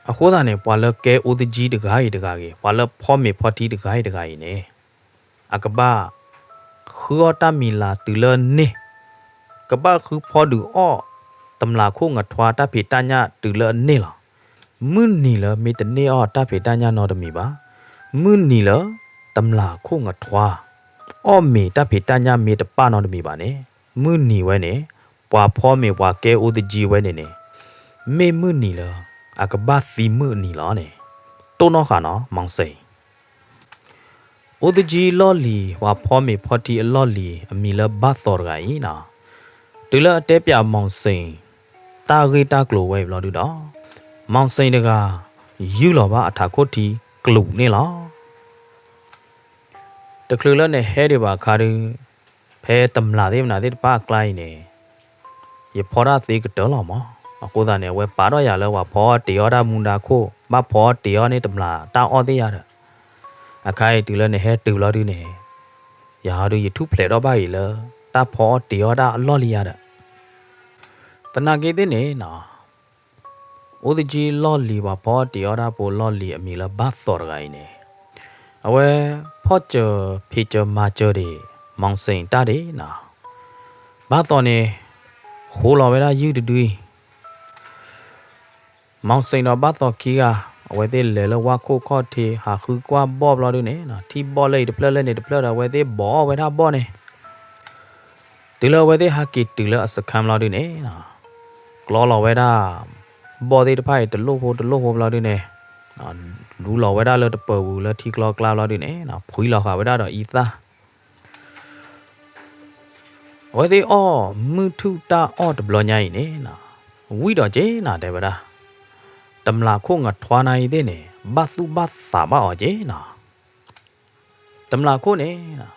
အဃိသတးန့ၣ် ပှၤလၢကဲအိၣ်သယံတဂၤအံၤတဂၤဂ့ၤ, ပှၤလၢဖီမ့ၤဖီထံတဂၤအံၤတဂၤအံၤန့ၣ်, အကဘၣ်ဃုအီၣ်တၢ်မံၤလၢ်တုၤလၢန့ၢ်, ကဘၣ်ဃုဖီဒုးအီၣ် တမျးခိၣ်ငထွါတၢ်ဖံးတၢ်ညၣ်တုၤလၢအန့ၢ်လီၤ. မုၢ်နံၤလၢမ့ၢ်တန့ၢ်အီၣ်တၢ်ဖံးတၢ်ညၣ်နီတမံၤဘၣ်, မုၢ်နံၤလၢ တမျးခိၣ်ငထွါ အီၣ်မ့ၤတၢ်ဖံးတၢ်ညၣ်မ့ၢ်တပၣ်နီတမံၤဘၣ်န့ၣ်, မုၢ်နံၤဝဲန့ၣ် ပှၤဖီမ့ၤပှၤကဲအိၣ်သယံဝဲန့ၣ်န့ၣ်, မ့ၢ်မုၢ်နံၤလၢ အကဘၣ်သံမုၢ်အနံၤလီၤန့ၣ်, တိၢ်နီၣ်ဃာ်နီၤ မီၣ်စ့ၣ် အိၣ်သကၠံလီၢ်လံၤ ပှၤဖီမ့ၤဖီထံအလီၢ်လံၤ အမံၤလၢဘၣ်သီတဂၤအံၤနီၤ, တုၤလၢအတဲပၠးမီၣ်စ့ၣ် တၢ်ဂ့ၢ်တၢ်ကျိၤဝဲအံၤဘျီဒုဒီး, မီၣ်စ့ၣ်တဂၤ ယုၢ်လီၤဘၣ်အထးခိၣ်ထံကျူးန့ၣ်လီၤ. တချုးလၢနဟဲဒံးဘၣ်အခါဒု, ဖဲတမျၢ်သ့ၣ်မနုၤသ့ၣ်တဖၣ်အကျါအံၤန့ၣ်, ယဖီတၢ်သ့ကတၢၢ်လီၤမး. အဃိသတးန့ၣ် အဝဲပာ်ထီၣ်ယၤလၢပှၤဖီအီၣ်တ့ၤအီၣ်တၢ်မူဒါခိၣ်, ဘၣ်ဖီအီၣ်တ့ၤအီၣ်န့ၣ်တမျၢ်တၢ်အီၣ်သ့ၣ်ယါဒီး, အခါအံၤတုၤလၢနဟဲတုၤလီၤဒုန့ၣ်, ယၤဟီဒုယထူၣ်ဖျဲးထီၣ်ဘၣ်အံၤလၢ တၢ်ဖီအီၣ်တ့ၤအီၣ်တၢ်အလီၢ်လံယါဒီး သနာ်က့သ့ၣ်န့ၣ်နီၤ, အိၣ်သကၠံလီၢ်လံၤ ပှၤဖီအီၣ်တ့ၤအီၣ်တၢ်ဖိလီၢ်လံၤအမံၤလၢဘၣ်သီတဂၤအံၤန့ၣ်, အဝဲဖီၣ်စၢၤဖံးစၢၤမၤစၢၤဒံး မီၣ်စ့ၣ်တၢ်ဒံးနီၤ, ဘၣ်သီန့ၣ် ဃိလီၤဝဲဒၣ်ယုၢ်တဒုအံၤ မီၣ်စ့ၣ်ဒီးဘၣ်သီခံဂၤ, အဝဲသ့ၣ်လဲၤလၢဝၣ်ခိၣ်ခီၣ်ထံး ဟးဃုကွၢ်ဘီၣ်ဘျီဒုန့ၣ်, ထံၣ်ဘီၣ်လၢအံၤတဖျၢၣ်လၢန့ၣ်တဖျၢၣ်ဒီး အဝဲသ့ၣ်ဘီၣ်အီၣ်ဝဲဒၣ်ဘီၣ်န့ၣ်, တုၤလၢအဝဲသ့ၣ်ဟးက့ၤတုၤလၢအစခါဘျီဒုန့ၣ်, ကျီလီၤဝဲဒၣ် ဘီၣ်သ့ၣ်တဖၣ်အံၤတလိၣ်ဖိတလိၣ်ဖိဘျီဒုန့ၣ်, လူလီၤဝဲဒၣ်လၢတပၢၤပူၤလၢထံကျီကျါဘျီဒုန့ၣ်, ဖှံလီၤဃာ်ဝဲဒၣ်ဒီးအံသၣ် အဝဲသ့ၣ်အီၣ်မုၢ်ထူၣ်တၢ်အီၣ်တဘျီညါအံၤန့ၣ်, ဝံၣ်ဒီးက့ၤနၤတဲဝဲဒၣ်, တမျၢ်ခိၣ်ငထွါနၤအံၤသ့ၣ်န့ၣ် ဘၣ်သူၣ်ဘၣ်သးဘၣ်အီၤက့ၤနီၤ, တမျၢ်ခိၣ်န့ၣ်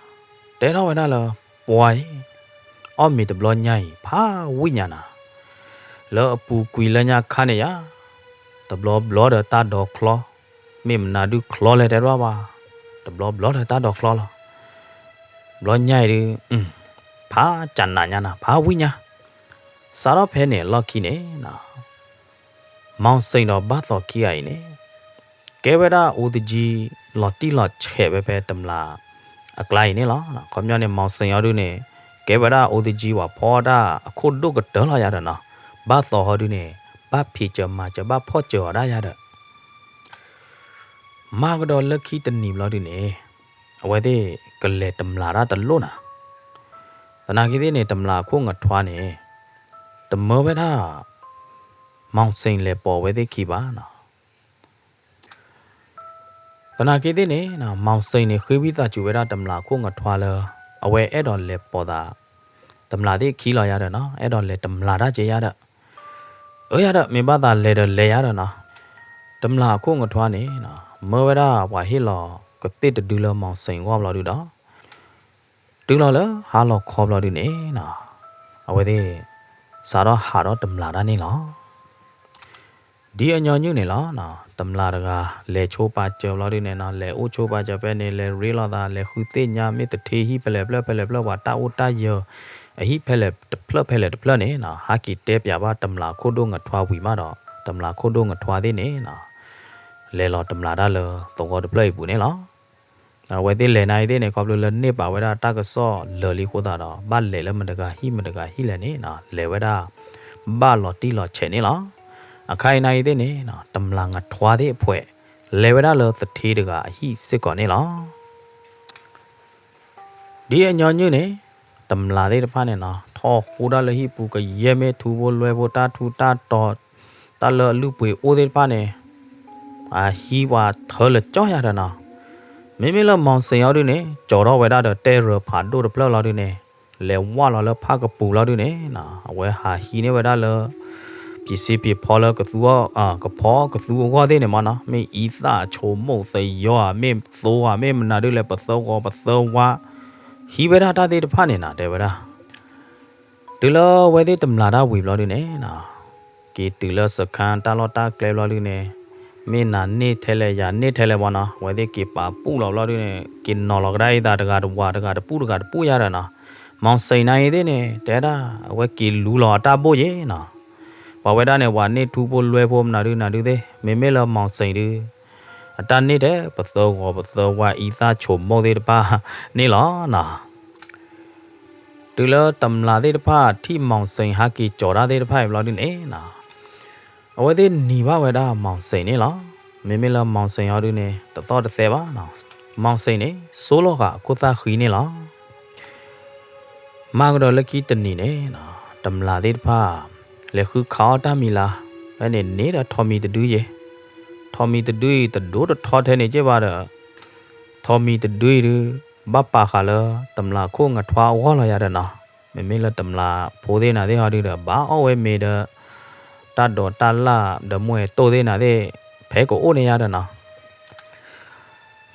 တဲထီၣ်ဝဲဒၣ်လၢ ပှၤအံၤ အီၣ်မ့ၤတဘျီညါအံၤ ဖးဝံၣ်ညါနၤ, လၢအပူၤကွံာ်လၢညါခါန့ၣ်ယါ, တဘျီဘျီဒီးတၢ်ဒိးချီ, မ့ၢ်မနုၤဒုချီလဲၣ်တဲတဘၣ်ဘၣ်, တဘျီဘျီဒီးတၢ်ဒိးချီလီၤ, ဘျီညါအံၤဒု ဖးကနးညါနၤ ဖးဝံၣ်ညါ, စးထီၣ်ဖဲန့ၣ်အလီၢ်ခံန့ၣ် မီၣ်စ့ၣ်ဒီးဘၣ်သီခံဂၤအံၤန့ၣ် ကဲဝဲဒၣ်အိၣ်သကၠံလီၤတံၢ်လီၤဆဲးဝဲဖဲတမျၢ်အကျါအံၤန့ၣ်လီၤ. ခီပညီန့ၣ် မီၣ်စ့ၣ်အီၤဒုန့ၣ် ကဲဝဲဒၣ်အိၣ်သကၠံပှၤဖီတၢ်အခိၣ်ဒိၣ်ကတၢၢ်လီၤယါဒီးနီၤ, ဘၣ်သီဟီဒုန့ၣ် ဘၣ်ဖံးစၢၤမၤစၢၤဘၣ်ဖီၣ်စၢၤအီၤဒၣ်ယါဒီး မၤကဒီးလၢခံတနံၤဘျီဒုန့ၣ် အဝဲသ့ၣ်ကလဲၤတမျၢ်တၢ်တလိၣ်နၤ, သနာ်က့သ့ၣ်န့ၣ် တမျၢ်အခိၣ်ငထွါန့ၣ် တမၢဝဲဒၣ် မီၣ်စ့ၣ်လဲၤပိာ်ဝဲသ့ၣ်ခံဘၣ်နီၤ. သနာ်က့သ့ၣ်န့ၣ် မီၣ်စ့ၣ်န့ၣ် ဃ့ဝံသးစူၤဝဲဒၣ်တမျၢ်အခိၣ်ငထွါလၢ အဝဲအဲၣ်ဒိးလဲၤပိာ်သး တမျၢ်သ့ၣ်ခံလီၤယါဒီးနီၤ, အဲၣ်ဒိးလဲၤတမျၢ်တၢ်က့ၤယါဒီး, အၢယါဒီး မ့ၢ်ဘၣ်သးလဲၤဒီးလဲၤယါဒီးနီၤ, တမျၢ်အခိၣ်ငထွါန့ၣ် မၢဝဲဒၣ်ပှၤဟ့ၣ်လီၤကသ့ၣ်တဒုလၢမီၣ်စ့ၣ်အဂီၢ်ဘျီဒုဒီး တုၤလီၤလၢဟါလီၤခီဘျီဒုန့ၣ်နီၤ, အဝဲသ့ၣ် စးထီၣ်ဟးထီၣ်တမျၢ်တၢ်န့ၣ်လီၤ. ဒ်အညီနုၢ်န့ၣ်လီၤ. တမျၢ်တဂၤ လဲၤဆိပာ်စၢၤဘျီဒုန့ၣ်နီၤ, လဲၤအိၣ်ဆိပာ်စၢၤဖဲန့ၣ် လဲၤရ့လိာ်သး လဲၤဃုသ့ၣ်ညါ မ့ၢ်သထ့ဟံၣ်ဖဲလဲၣ်ဖျၢၣ်ဖဲလဲၣ်ဖျၢၣ် ပှၤတၢ်အိၣ်တၢ်ယၢၤ အဟံၣ်ဖဲလဲၣ်တဖျၢၣ်ဖဲလဲၣ်တဖျၢၣ်န့ၣ်နီၤ, ဟးက့ၤတဲပၠးဘၣ်တမျၢ်ခိၣ်ဒိၣ်ငထွါဝံၤမးဒီး တမျၢ်ခိၣ်ဒိၣ်ငထွါသ့ၣ်န့ၣ်နီၤ လဲၤလီၤတမျၢ်တၢ်လၢသဝီတဖျၢၣ်အံၤပူၤန့ၣ်လီၤ. အဝဲသ့ၣ်လဲၤနၤအံၤသ့ၣ်န့ၣ် ခီဖျိလၢန့ၢ်ပာ်ဝဲဒၣ်တၢ်ကစီၣ်လၢာ်လံအဃိသတးဒီး ဘၣ်လဲၤလၢမတၤတဂၤဟံၣ်မတၤတဂၤဟံၣ်လဲၣ်န့ၣ်နီၤ လဲၤဝဲဒၣ် ဘၣ်လီၤတံၢ်လီၤဆဲးန့ၣ်လီၤ. အခါအံၤနၤအံၤသ့ၣ်န့ၣ်နီၤ တမျၢ်ငထွါသ့ၣ်အဖှဲး လဲၤဝဲဒၣ်လၢသထ့တဂၤအဟံၣ်စ့ၢ်ကီးန့ၣ်လီၤ. ဒ်အညီနုၢ်န့ၣ် တမျၢ်သ့ၣ်တဖၣ်န့ၣ်နီၤ ထီၣ်ဃူတၢ်လၢဟံၣ်ပူၤ ကယဲၢ်မ့ၢ်ထူဖိလွဲဖိ တၢ်ထူတၢ်တီၤ တၢ်လၢအလုၢ်ပှ့ၤအိၣ်သ့ၣ်တဖၣ်န့ၣ် အဟံးပှၤထၢလၢာ်ကၠီယၤဒီးနီၤ, မ့မ့ၢ်လၢမီၣ်စ့ၣ်အီၤဒုန့ၣ် ကၠီထီၣ်ဝဲဒၣ်ဒီးတဲရၢၢ်ဖးဒိၣ်တဖျၢၣ်လီၤဒုန့ၣ် လဲၤဝၢ်လီၤလၢဖၣ်ကပူၤလီၤဒုန့ၣ် အဝဲဟးဟံးန့ၢ်ဝဲဒၣ်လၢ ပံၤစ့ပံၤဖီလၢကသူအီၣ် ကဖီကသူအဂီၢ်သ့ၣ်န့ၣ်မးနီၤ, မ့ၢ်အံသၣ်ဆိမိၣ်သယီဧါ မ့ၢ်သိဧါ မ့ၢ်မနုၤဒုလဲၣ် ပသၢဂီၤပသၢဝါ ဟံးဝဲဒၣ်တၢ်သ့ၣ်တဖၣ်န့ၣ်နီၤ တဲဝဲဒၣ် တုၤလၢအဝဲသ့ၣ်တမျၢ်တၢ်ဝံၤဘျီဒုန့ၣ်နီၤ, က့ၤတုၤလၢစခါတၢ်လီၢ်တၢ်ကျဲဘျီဒုန့ၣ်, မ့ၢ်နၤန့ၢ်ထဲလဲၣ် ယၤန့ၢ်ထဲလဲၣ်မးနီၤ, အဝဲသ့ၣ်က့ၤပာ်ပူၣ်လီၤဘျီဒုန့ၣ် က့ၤနီၤလီၤကဒါအံၤသးတဂၤတဝၤတဂၤတပူၣ်တဂၤတပူၣ်ယၤဒီးနီၤ, မီၣ်စ့ၣ်နၤအံၤသ့ၣ်န့ၣ် တဲဒၣ် အဝဲက့ၤလူလီၤအတၢ်ဘိၣ်ယ့ၤနီၤ, ပှၤဝဲဒၣ်န့ၣ် ပှၤန့ၢ်ထူဖိလွဲဖိမနုၤဒုနၤဒုသ့ၣ် မ့မ့ၢ်လၢမီၣ်စ့ၣ်ဒု အတၢ်န့ၢ်ထဲပသၢဂီၤပသၢဝါအံသၣ်ဆိမိၣ်သ့ၣ်တဖၣ်န့ၣ်လီၤနီၤ. တုၤလၢတမျၢ်သ့ၣ်တဖၣ်ထံၣ်မီၣ်စ့ၣ်ဟးက့ၤကၠီၤတၢ်သ့ၣ်တဖၣ်အံၤဘျီဒုန့ၣ်နီၤ, အဝဲသ့ၣ်နံၤဘၣ်ဝဲဒၣ်မီၣ်စ့ၣ်န့ၣ်လီၤ. မ့မ့ၢ်လၢမီၣ်စ့ၣ်အီၤဒုန့ၣ် တသီၣ်တသဲဘၣ်နီၤ, မီၣ်စ့ၣ်န့ၣ် ဆိလီၤဃာ်အခိၣ်သၣ်ဃံန့ၣ်လီၤ. မၤကဒီးလၢခံတနံၤန့ၣ်နီၤ, တမျၢ်သ့ၣ်တဖၣ် လဲၤဃုခးအီၣ်တၢ်မံၤလၤ ဖဲန့ၣ်န့ၣ်ဒီးထိးမံၤတဒုယဲၢ်, ထိးမံၤတဒုအံၤတဒိတထီထဲန့ၣ်က့ဘၣ်ဒီး ထိးမံၤတဒုအံၤဒုး ဘၣ်ပာ်ဃာ်လၢတမျၢ်ခိၣ်ငထွါအဂီၢ်လီၤယၤဒီးနီၤ, မ့မ့ၢ်လၢတမျၢ်ဖိသ့ၣ်နၤသ့ၣ်ဟီဒုးဒီး ဘၣ်အီၣ်ဝဲမ့ၤဒီး တၢ်ဒိးတၢ်လၣ်ဒီးမူအဲၣ်တိၢ်သ့ၣ်နၤသ့ၣ် ဖဲကအိၣ်န့ၣ်ယၤဒီးနီၤ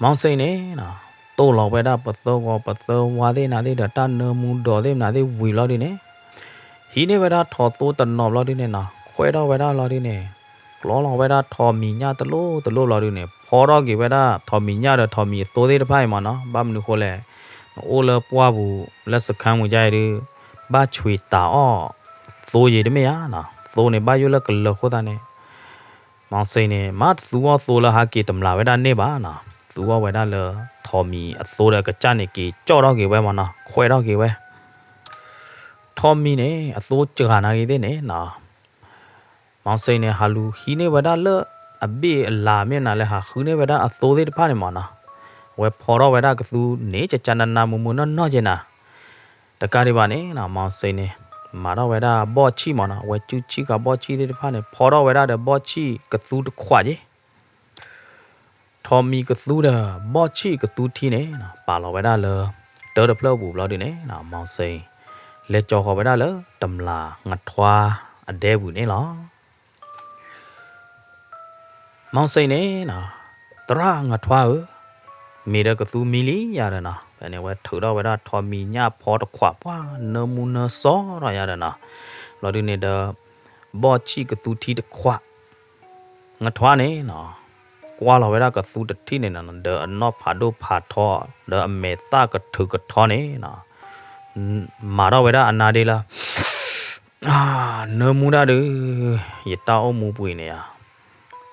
မီၤစ့ၣ်န့ၣ်နီၤ တိၢ်လီၤဝဲဒၣ်ပသၢဂီၤပသၢဝါသ့ၣ်နၤသ့ၣ်ဒီး တၢ်နၢမူဒီးသ့ၣ်နၤသ့ၣ်ဝံၤလီၤဒုးန့ၣ်, ဟံးန့ၢ်ဝဲဒၣ်ထိးသိတနီၤဘျီဒုးန့ၣ်နီၤ ခွဲးထီၣ်ဝဲဒၣ်လီၤဒုးန့ၣ်, ကျီလီၤဝဲဒၣ်ထိးမံၤညၣ်တလိၣ်တလိၣ်ဘျီဒုးန့ၣ် ဖီထီၣ်က့ၤဝဲဒၣ်ထိးမံၤညၣ်ဒီးထိးမံၤအသိသ့ၣ်တဖၣ်အံၤမးနီၤ, ဘၣ်မနုၤဃိလဲၣ်, နအိၣ်လၢပှၢ်ပူၤလၢစခါမူၤယါအံၤဒုး ဘၣ်ဆွံတၢ်အီၣ်သိယံၤတမ့ၢ်ဧါနီၤ, သိန့ၣ်ဘၣ်ယိၣ်လၢကလၢၤအဃိသတးန့ၣ် မီၤစ့ၣ်န့ၣ် မ့ၢ်တသူအီၣ်သိလၢဟးက့ၤတမျၢ်ဝဲဒၣ်န့ၢ်ဘၣ်နီၤ, သူအီၣ်ဝဲဒၣ်လၢ ထိးမံၤအသိဒီးကစၢ်န့ၣ်က့ၤကၠီၣ်ထီၣ်က့ၤဝဲမးနီၤ, ခွဲးထီၣ်က့ၤဝဲ ထိးမံၤန့ၣ် အသိစှၤနာ်ဂ့ၤသ့ၣ်န့ၣ်နီၤ, မီၤစ့ၣ်န့ၣ် ဟးလူၤဟံးန့ၢ်ဝဲဒၣ်လၢ အဘ့ၣ်အလၤမ့ၢ်နၤလၢဟးဃုန့ၢ်ဝဲဒၣ်အသိသ့ၣ်တဖၣ်န့ၣ်မးနီၤ, အဝဲဖီထီၣ်ဝဲဒၣ်ကသူန့ၣ် ကကနနမုာ်မုာ်နီၢ်နီၢ်က့နၤ တကးဒံးဘၣ်န့ၣ်နီၤ မီၤစ့ၣ်န့ၣ် မၤထီၣ်ဝဲဒၣ်ဘီၣ်ဆံၣ်မးနီၤ, အဝဲစုဆံၣ်ဃာ်ဘီၣ်ဆံၣ်သ့ၣ်တဖၣ်န့ၣ် ဖီထီၣ်ဝဲဒၣ်ဒီးဘီၣ်ဆံၣ်ကသူတခွးက့ ထိးမံၤကသူဒီးဘီၣ်ဆံၣ်ကသူထံန့ၣ်နီၤ ပာ်လီၤဝဲဒၣ်လၢ တၢ်တဖျၢၣ်အပူၤဘျီဒုးန့ၣ်နီၤ မီၤစ့ၣ် လဲၤကၠီၤဃီၤဝဲဒၣ်လၢတမျၢ်ငထွါအဒဲပူၤန့ၣ်လီၤ. မီၤစ့ၣ်န့ၣ်နီၤ သရၣ်ငထွါဧၢ, မ့ၢ်ဒီးကသူမံလံယၤဒီးနီၤ, ဖဲန့ၣ် အဝဲထုးထီၣ်ဝဲဒၣ်ထိးမံၤညၣ်ဖီတခွးပှၢ် နၢမူနၢစီထီၣ်ယၤဒီးနီၤ, ဘျီဒုးန့ၣ်ဒီး ဘီၣ်ဆံၣ်ကသူထံတခွး ငထွါန့ၣ်နီၤ ကွၢ်လီၤဝဲဒၣ်ကသူတထံၣ်န့ၣ်နီၤ ဒီးအနီၢ်ဖးဒိၣ်ဖးထီ ဒီးအမဲာ်သၣ်ကထုးကထီန့ၣ်နီၤ မၤထီၣ်ဝဲဒၣ်အနါဒ့လၢ နၢမူဒၣ်ဒုး ယတၢ်အိၣ်မူပူၤအံၤန့ၣ်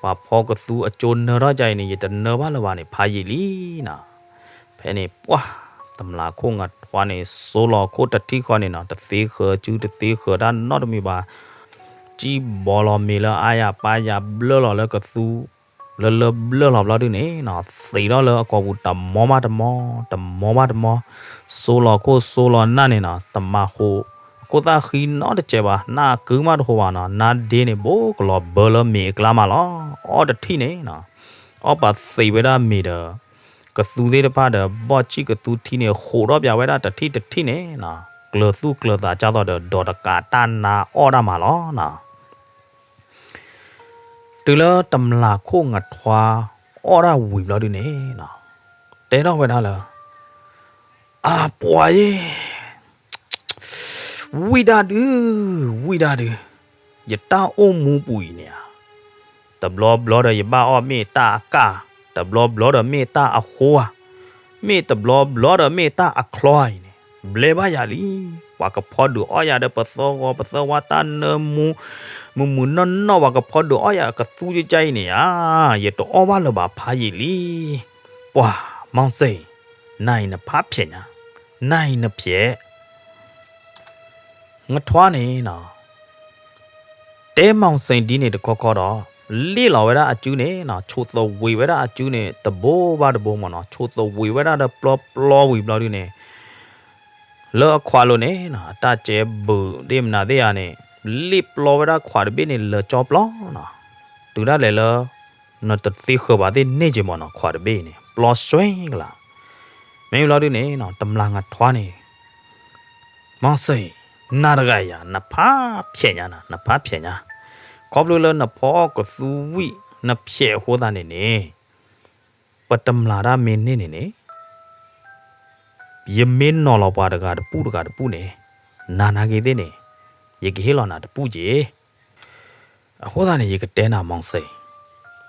ဧါ, ပှၤဖီကသူအကၠိနၢထီၣ်ကါအံၤန့ၣ် ယတနၢဘၣ်လၢၤဘၣ်န့ၣ် ဖးယံာ်လံနီၤ. ဖဲန့ၣ်ပှၢ် တမျၢ်ခိၣ်ငထွါန့ၣ် စိလီၤခိၣ်တထံၣ်ဃီန့ၣ်နီၤ တသ့ဃၢၤစု တသ့ဃၢၤတၢ်နီတမံၤဘၣ် ကံၣ်ဘီလီၤမ့ၤလၢအါယၤပါယၤဘျၢလီၤလၢကသူ လၢလၢဘျၢလီၤဘျီဒုးန့ၣ်နီၤ သံးထီၣ်လၢအကိာ်ပူၤတမီဘၣ်တမီ တမီဘၣ်တမီ စိလီၤခိၣ်စိလီၤနၢ်န့ၣ်နီၤ တမၤဃိ အခိၣ်သၣ်ဃံနီတစဲးဘၣ် နၢ်ကုမးတဃိဘၣ်နီၤ နါဒ့န့ၣ် ဘိကလီၤဘၢလၢမ့ၤအကျါမးလီၤ. အီၣ်တထံၣ်န့ၣ်နီၤ အီၣ်ပာ်သံးဝဲဒၣ်မ့ၤဒီး ကသူသ့ၣ်တဖၣ်ဒီး ဘီၣ်ဆံၣ်ကသူထံန့ၣ် ဃိးထီၣ်ပၠးဝဲဒၣ်တထံၣ်တထံၣ်န့ၣ်နီၤ ကျၢၤသူၣ်ကျၢၤသးကၢ်သိးဒီး ဒီးတကးတၢ်နါအီၣ်တၢ်မးလီၤနီၤ. တုၤလၢတမျၢ်ခိၣ်ငထွါ အီၣ်ဒၣ်ဝံၤဘျီဒုးန့ၣ်နီၤ တဲထီၣ်ဝဲဒၣ်လၢ အပှၤယ့ၢ် ဝံၣ်ဒၣ်ဒုး ဝံၣ်ဒၣ်ဒုး ယတၢ်အိၣ်မူပူၤအံၤန့ၣ်ဧါ တဘျီဘျီဒီးယဘၣ်အီၣ်မ့ၢ်တၢ်အကၢ် တဘျီဘျီဒီးမ့ၢ်တၢ်အဃိဧါ မ့ၢ်တဘျီဘျီဒီးမ့ၢ်တၢ်အချီအံၤန့ၣ် ဘျဲဘၣ်ယၤလံ. ပှၤကဖီဒုးအီၣ်ယၤဒီးပသၢဂီၤပသၢဝါတၢ်နၢမူ မုာ်မုာ်နီၢ်နီၢ် ပှၤကဖီဒုးအီၣ်ယၤကသူကကါအံၤန့ၣ်ဧါ ယတအီၣ်ဘၣ်လၢၤဘၣ်ဖးယံာ်လံ. ပှၤ မီၤစ့ၣ် နၤအံၤနဖးဖျဲးညါ နၤအံၤနဖျဲး ငထွါန့ၣ်နီၤ တဲမီၤစ့ၣ်ဒ်န့ၣ်တခီခီဒီး လ့ၣ်လီၤဝဲဒၣ်အစုန့ၣ်နီၤ ဆိးသဝံးဝဲဒၣ်အစုန့ၣ် တဘိဘၣ်တဘိမ့ၢ်နီၤ ဆိးသဝံးဝဲဒၣ်ဒီးပျီပျီဝံၤဘျီဒုးန့ၣ် လၢအခွးလိၤန့ၣ်နီၤ အတၢ်ကဲဘုးသ့ၣ်မနုၤသ့ၣ်ဧါန့ၣ် လ့ၣ်ပျီဝဲဒၣ်ခွးတဘ့ၣ်န့ၣ် လၢာ်ကၠီပျီနီၤ တုၤဒၣ်လဲာ်လၢ နတသ့ဃၢၤဘၣ်သ့ၣ်န့ၢ်က့ၤမ့ၢ်နီၤ ခွးတဘ့ၣ်အံၤန့ၣ် ပျီစွဲကလး မ့ၢ်ဘျီဒုးန့ၣ်နီၤ တမျၢ်ငထွါန့ၣ် မီၤစ့ၣ် နၤတဂၤယၤ နဖးဖျဲးညါနၤ နဖးဖျဲးညါ ခီဖျိလၢနဖီကသူဝံၣ် နဖျဲးအဃိသတးန့ၣ်န့ၣ် ပတမျၢ်တၢ်မ့ၢ်န့ၢ်န့ၣ်န့ၣ် ယမ့ၢ်နီၤလီၤပှၤတဂၤတပူၣ်တဂၤတပူၣ်န့ၣ် နၤနာ်က့ၤသ့ၣ်န့ၣ် ယကဟ့ၣ်လီၤနၤတပူၣ်က့ၤ အဃိသတးန့ၣ် ယကတဲနၤမီၤစ့ၣ်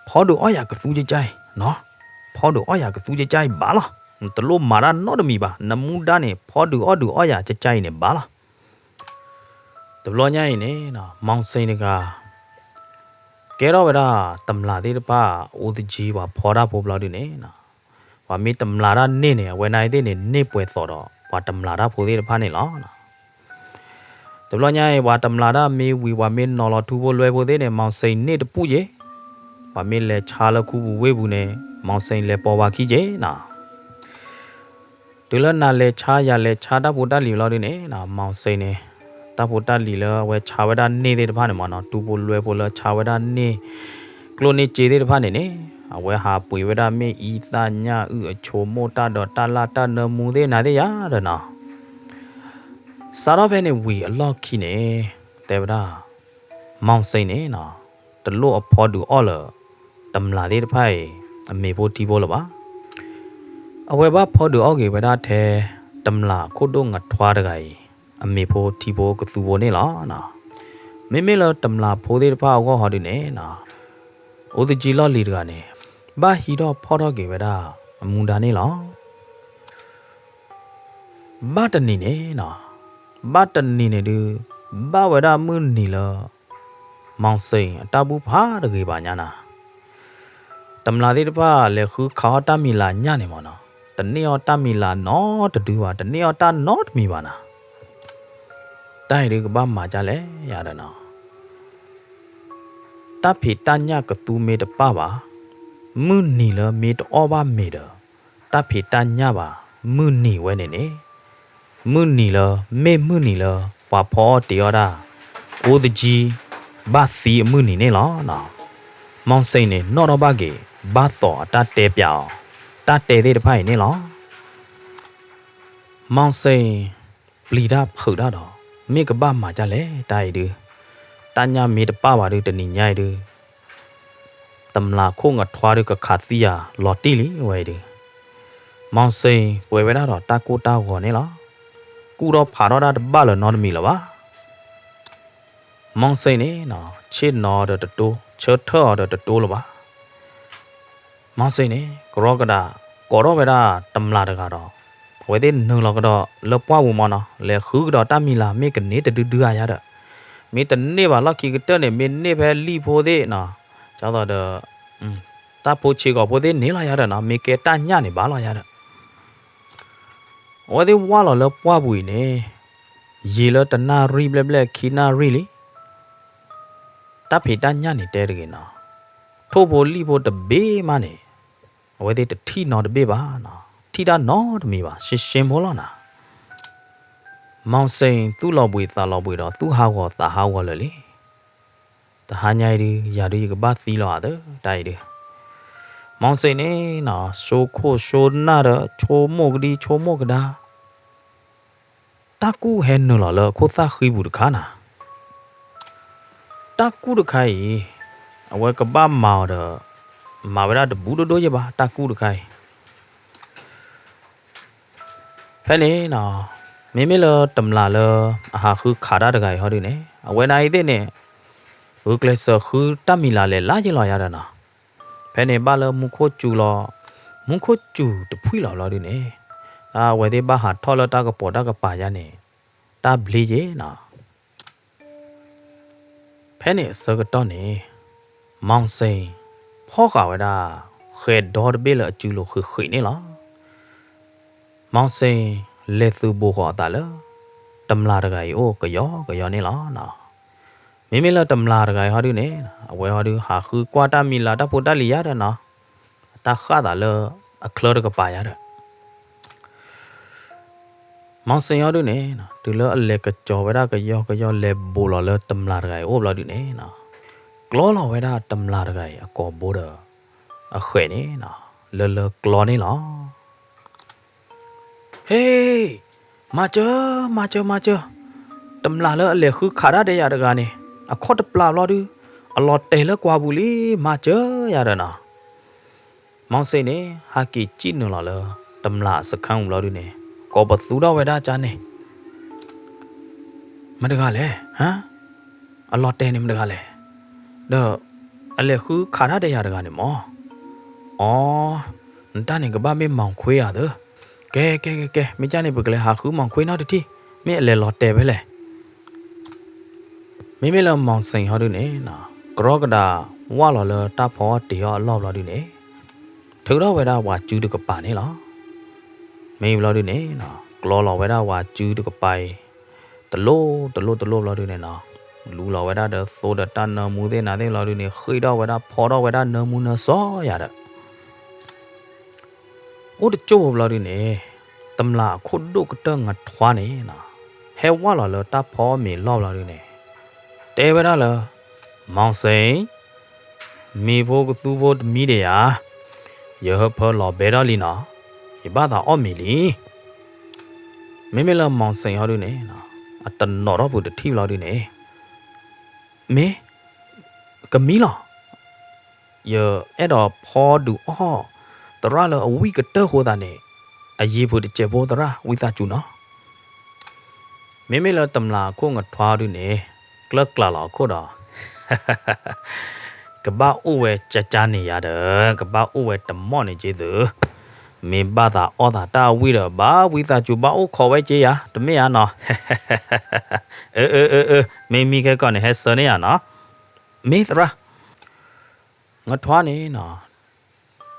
ဖီဒုးအီၣ်ယၤကသူကကါအံၤနီၤ ဖီဒုးအီၣ်ယၤကသူကကါအံၤဘၣ်လီၤ နတလိၣ်မၤတၢ်နီတမံၤဘၣ် နမူဒါန့ၣ် ဖီဒုးအီၣ်ဒုးအီၣ်ယၤကကါအံၤန့ၣ်ဘၣ်လီၤ တဘျီညါအံၤန့ၣ် မီၤစ့ၣ်တဂၤ ကဲထီၣ်ဝဲဒၣ်တမျၢ်သ့ၣ်တဖၣ် အိၣ်သယံၤပှၤဖီတၢ်ဖိဘျီဒုးန့ၣ် ပှၤမ့ၢ်တမျၢ်တၢ်န့ၢ်န့ၣ် အဝဲန့ၣ်သ့ၣ်န့ၣ် န့ၢ်ပှဲၤသိးဒီး ပှၤတမျၢ်တၢ်ဖိသ့ၣ်တဖၣ်န့ၣ်လီၤ. တဘျီညါအံၤ ပှၤတမျၢ်တၢ်မ့ၢ်ဝံၤ ပှၤမ့ၢ်နီၤလီၤထူဖိလွဲဖိသ့ၣ်န့ၣ် မီၤစ့ၣ်န့ၢ်တပူၣ်က့ၤ, ပှၤမ့ၢ်လဲၤဆါလၢခူပူၤဝ့ၢ်ပူၤန့ၣ် မီၤစ့ၣ်လဲၤပိာ်ဝဲခံက့ၤနီၤ. တုၤလၢနၤလဲၤဆါယၤလဲၤဆါတၢ်ဖိတၢ်လံၤလီၤဒုးန့ၣ် မီၤစ့ၣ်န့ၣ် တၢ်ဖိတၢ်လံၤလၢအဝဲဆါဝဲဒၣ်န့ၢ်သ့ၣ်တဖၣ်န့ၣ်မ့ၢ်နီၤ, တူၢ်ဖိလွဲဖိလၢဆါဝဲဒၣ်န့ၢ် ကျိၣ်န့ၢ်စ့သ့ၣ်တဖၣ်န့ၣ်န့ၣ်, အဝဲဟးပှ့ၤဝဲဒၣ်မ့ၣ်အူသၣ်ညၣ်အုၣ်အဆိကမိၣ်တၢ်ဒီးတၢ်လၢ်တၢ်နၢမူသ့ၣ်နၤသ့ၣ်ယၤဒီးနီၤ. စးထီၣ်ဖဲန့ၣ်ဝံၤအလီၢ်ခံန့ၣ်, တဲဝဲဒၣ် မီၢ်စ့ၣ်န့ၣ်နီၤ, တလိၣ်အဖီဒုးအီၣ်လၢ တမျာ်သ့ၣ်တဖၣ်အံၤ အမ့ၤဖိထံဖိလၢၤဘၣ်. အဝဲဘၣ်ဖီဒုးအီၣ်က့ၤဝဲဒၣ်ထဲ တမျာ်ခိၣ်ဒိၣ်ငထွါတဂၤအံၤ အမ့ၤဖိထံဖိကသူဖိန့ၣ်လီၤ. မ့မ့ၢ်လၢတမျာ်ဖိသ့ၣ်တဖၣ်အဂီၢ်ဟီဒုန့ၣ်နီၤ, အိၣ်သကံလီၢ်လံၤတဂၤန့ၣ် ဘၣ်ဟံးထီၣ်ဖီၣ်ထီၣ်က့ၤဝဲဒၣ်အမူဒါန့ၣ်လီၤ. ဘၣ်တနံၤန့ၣ်နီၤ, ဘၣ်တနံၤန့ၣ်ဒုး ဘၣ်ဝဲဒၣ်မုၢ်နံၤလၢ မီၢ်စ့ၣ်အတၢ်ဘူၣ်ဖးတဂ့ၤဘၣ်ညါနၤ, တမျာ်သ့ၣ်တဖၣ်လဲၤဃုခးအီၣ်တၢ်မံၤလၤညၣ်န့ၣ်မ့ၢ်နီၤ, တန့ၢ်အီၣ်တၢ်မံၤလၤနီတဒုဘၣ်, တန့ၢ်အီၣ်တၢ်နီတမံၤဘၣ်နၤ. တၢ်အံၤဒုးကဘၣ်မၤဒ်လဲၣ်ယၤဒီးနီၤ, တၢ်ဖံးတၢ်ညၣ်ကသူမ့ၢ်တပၣ်ဘၣ်, မုၢ်နံၤလၢမ့ၢ်တအီၣ်ဘၣ်မ့ၤဒီး တၢ်ဖံးတၢ်ညၣ်ဘၣ်မုၢ်နံၤဝဲန့ၣ်န့ၣ်, မုၢ်နံၤလၢ မ့ၢ်မုၢ်နံၤလၢ ပှၤဖီအီၣ်တ့ၤအီၣ်တၢ် အိၣ်သကံ ဘၣ်သံအမုၢ်နံၤန့ၣ်လီၤ. မီၢ်စ့ၣ်န့ၣ် နီၣ်ထီၣ်ဘၣ်က့ၤ ဘၣ်သိးအတၢ်တဲပျးအီၤ တၢ်တဲသ့ၣ်တဖၣ်အံၤန့ၣ်လီၤ. မီၢ်စ့ၣ် ပျံၤတၢ်ဖုးတၢ်ဒီး မ့ၢ်ကဘၣ်မၤဒ်လဲၣ်တၢ်အံၤဒုး, တၢ်ညၣ်မ့ၢ်တပၣ်ဘၣ်ဒုး တနံၤညါအံၤဒုး တမျာ်ခိၣ်ငထွါဒုးကခးသံယၤလီၤတံၢ်လံဝဲအံၤဒုး, မီၢ်စ့ၣ်ပှဲၤဝဲဒၣ်ဒီးတၢ်ကိၢ်တၢ်ဂီၤန့ၣ်လီၤ. ကူၣ်ထီၣ်ဖးထီၣ်တၢ်တဘၣ်လၢၤနီတမံၤလၢၤဘၣ်. မီၢ်စ့ၣ်န့ၣ်နီၤ ဆ့ၣ်နီၤအီၤဒီးတတိ, ဆၢထၢၣ်အီၤဒီးတတိလၢၤဘၣ်. မီၢ်စ့ၣ်န့ၣ် ကရီကဒး ကိးထီၣ်ဝဲဒၣ်တမျာ်တဂၤဒီး အဝဲသ့ၣ်နုာ်လီၤကဒီးလၢပှၢ်ပူၤမ့ၢ်နီၤ, လဲၤဃုကဒီးတၢ်မံၤလၤ မ့ၢ်ကန့ၢ်တဒုဒုဧါယၤဒီး, မ့ၢ်တန့ၢ်ဘၣ်လီၢ်ခံကတၢၢ်န့ၣ် မ့ၢ်န့ၢ်ဖဲလံၣ်ဖိသ့ၣ်နီၤ, ဒ်သိးဒီး တၢ်ဖိဆံးကိာ်ဖိသ့ၣ်န့ၣ်လီၤယၤဒီးနီၤ, မ့ၢ်ကဲတၢ်ညၣ်န့ၣ်ဘၣ်လီၤယၤဒီး အဝဲသ့ၣ်ဝၢ်လီၤလၢပှၢ်ပူၤအံၤန့ၣ် ယံာ်လၢတနၣ်ရံၣ်ဘျဲၣ်ဘျဲၣ်ခံနၣ်ရံၣ်လံ. တၢ်ဖံးတၢ်ညၣ်န့ၣ်တဲတဂ့ၤနီၤ, ထိၣ်ဖိလံၣ်ဖိတဘ့ၣ်မးန့ၣ် အဝဲသ့ၣ်တထံၣ်နီတဘ့ၣ်ဘၣ်နီၤ, ထံၣ်တၢ်နီတမံၤဘၣ်, ရှဲရှဲဖိလီၤနၤ. မီၢ်စ့ၣ်သူၣ်လီၤဘှံးသးလီၤဘှံးဒီး သူၣ်ဟးဂီၤသးဟးဂီၤလၢာ်လံ. တဟါညါအံၤဒုး ယၤဒုးယကဘၣ်သံလီၤအသးတၢ်အံၤဒုး, မီၢ်စ့ၣ်န့ၣ်နီၤ ဆိခိၣ်ဆိနၢ်ဒီး ဆိကမိၣ်ကဒံဆိကမိၣ်ကဒါ တၢ်ကူၣ်ဟဲနုာ်လီၤလၢအခိၣ်သၣ်ဃံပူၤတခါနၤ. တၢ်ကူၣ်တခါအံၤ အဝဲကဘၣ်မၤအီၤဒီး မၤဝဲဒၣ်တဘူးဒိၣ်ဒိၣ်ယဲၢ်ဘၣ် တၢ်ကူၣ်တခါအံၤ. ဖဲန့ၣ်နီၤ မ့မ့ၢ်လၢတမျာ်လၢအဟးဃုခးတၢ်တဂၤအံၤဟီဒုန့ၣ် အဝဲဒၣ်အံၤသ့ၣ်န့ၣ် ဂုာ်ကျဲးစၢးဃုတၢ်မံၤလၤလဲၤလၢယဲၢ်လီၤယၤဒီးနီၤ. ဖဲန့ၣ်ဘၣ်လၢမူခိၣ်စူၤလီၤ, မူခိၣ်စူၤတဖှံၣ်လီၤဘျီဒုန့ၣ် အဝဲသ့ၣ်ဘၣ်ဟးထီၣ်လၢတၢ်ကပိာ်တၢ်ကပၤယါန့ၣ် တၢ်ဘျ့ယဲၢ်နီၤ. ဖဲန့ၣ်အဆၢကတီၢ်န့ၣ် မီၢ်စ့ၣ် ဖီၣ်ဃာ်ဝဲဒၣ် ဃဲၤဒီတဘ့ၣ်လၢအစုလိၤဃံးဃံးန့ၣ်လီၤ. မီၢ်စ့ၣ် လဲၤသုးဘူးဃီၤအသးလၢ တမျာ်တဂၤအံၤအိၣ်ကယီကယီန့ၣ်လီၤ. မ့မ့ၢ်လၢတမျာ်တဂၤအံၤဟီဒုန့ၣ် အဝဲဟီဒုဟးဃုကွၢ်တၢ်မံၤလၤတၢ်ဖိတၢ်လံၤယါဒီးနီၤ အတၢ်ဃၣ်သးလၢအချၢတကပၤယါဒီး မီၢ်စ့ၣ်ဟီဒုန့ၣ် တုၤလၢအလဲၤကစီၤဝဲဒၣ်ကယီကယီ လဲၤဘူးလီၤလၢတမျာ်တဂၤအံၤအိၣ်ဘျီဒုန့ၣ် ကျီလီၤဝဲဒၣ်တမျာ်တဂၤအံၤအကိာ်ဘိဒီး အဃဲၤန့ၣ် လၢလၢကျီန့ၣ်လီၤ. ဟ့ၣ်, မၤစၢၤ, မၤစၢၤ, မၤစၢၤ, တမျာ်လၢအလဲၤဃုခးတၢ်ဒီးယၤတဂၤန့ၣ် အခီၣ်တပျၢ်ဘျီဒု အလီၤတဲာ်လၢကွၢ်ပူၤလံ မၤစၢၤယၤဒီးနီၤ. မီၢ်စ့ၣ်န့ၣ် ဟဲက့ၤစံၣ်နုာ်လီၤလၢ တမျာ်စခါပူၤဘျီဒုန့ၣ် ကိးပသူထီၣ်ဝဲဒၣ်ကန့ၣ် မတၤတဂၤလဲၣ်, ဟါ, အလီၤတဲာ်န့ၣ်မတၤတဂၤလဲၣ်, ဒီး အလဲၤဃုခးတၢ်ဒီးယၤတဂၤန့ၣ်မၢ်, အိ, နတၢ်န့ၣ်ကဘၣ်မ့ၢ်မီၢ်ခွ့ဧါသၢ, ကဲ ကဲ ကဲ ကဲ မ့ၢ်ကန့ၣ် ပကလဲၤဟးဃုမီၢ်ခွ့နီတထံၣ်, မ့ၢ်အလဲၤလီၤတဲာ်ဖဲလဲၣ်. မ့မ့ၢ်လၢမီၢ်စ့ၣ်ဟီဒုန့ၣ် ကရီကဒးဝၢ်လီၤလၢတၢ်ဖီအီၣ်တ့ၤအီၣ်အလီၢ်ဘျီဒုန့ၣ် ထုးထီၣ်ဝဲဒၣ်ပှၤစုတကပၤန့ၣ်လီၤ. မ့ၢ်ဘျီဒုန့ၣ် ကျီလီၤဝဲဒၣ်ပှၤစုတကပၤအံၤ တလိၣ်တလိၣ်တလိၣ်ဘျီဒုန့ၣ်နီၤ, လူလီၤဝဲဒၣ်ဒီးသိဒီးတၢ်နၢမူသ့ၣ်နၤသ့ၣ်ဘျီဒုန့ၣ် ဃ့ၢ်ထီၣ်ဝဲဒၣ်ဖီထီၣ်ဝဲဒၣ်နၢမူနၢစီၤယၤဒီး အိၣ်တကၠိၢ်ဘျီဒုန့ၣ် တမျာ်အခိၣ်ဒိၣ်ကတၢၢ်ငထွါန့ၣ်နီၤ, ဟဲဝၢ်လီၤလၢတၢ်ဖီအီၣ်မ့ၤလီၢ်ဘျီဒုန့ၣ်, တဲဝဲဒၣ်လၢ, မီၢ်စ့ၣ်, မ့ၤဖိကသူဖိတမံဒံးဧါ, ယဟၢဖၢလီၤဘဲထီၣ်လံနီၤ, ယဘၣ်သးအီၣ်မ့ၤလံ. မ့မ့ၢ်လၢမီၢ်စ့ၣ်ဟီဒုန့ၣ်, အတနီၤထီၣ်ပူၤတထံၣ်ဘျီဒုန့ၣ်, မ့ၢ်, ကမံလီၤ. ယအဲၣ်ဒိးဖီဒုးအီၣ်သရၣ်လၢအဝံၣ်ကတၢၢ်ဃိသးန့ၣ်, အယံၤပူၤတစဲးဖိသရၣ်ဝံသးစူၤနီၤ. မ့မ့ၢ်လၢတမျၢ်အခိၣ်ငထွါဒုန့ၣ်, ကျၢၢ်ကျၢ်လီၤအခိၣ်ဒီး ကဘၣ်အိၣ်ဝဲကၠါကၠါန့ၣ်ယၤဒီး, ကဘၣ်အိၣ်ဝဲတမီၢ်န့ၣ်က့သု, မ့ၢ်ဘၣ်သးအီၣ်သးတၢ်ဝံၣ်ဒီး ဘၣ်ဝံသးစူၤဘၣ်အိၣ်ခိးဝဲက့ယၤ, တမ့ၢ်ဧါနီၤ. အၢ အၢ အၢ အၢ မ့ၢ်မံခဲကီၢ်န့ၣ် ဟဲဆၢန့ၢ်ယၤနီၤ. မ့ၢ်သရၣ် ငထွါန့ၣ်နီၤ,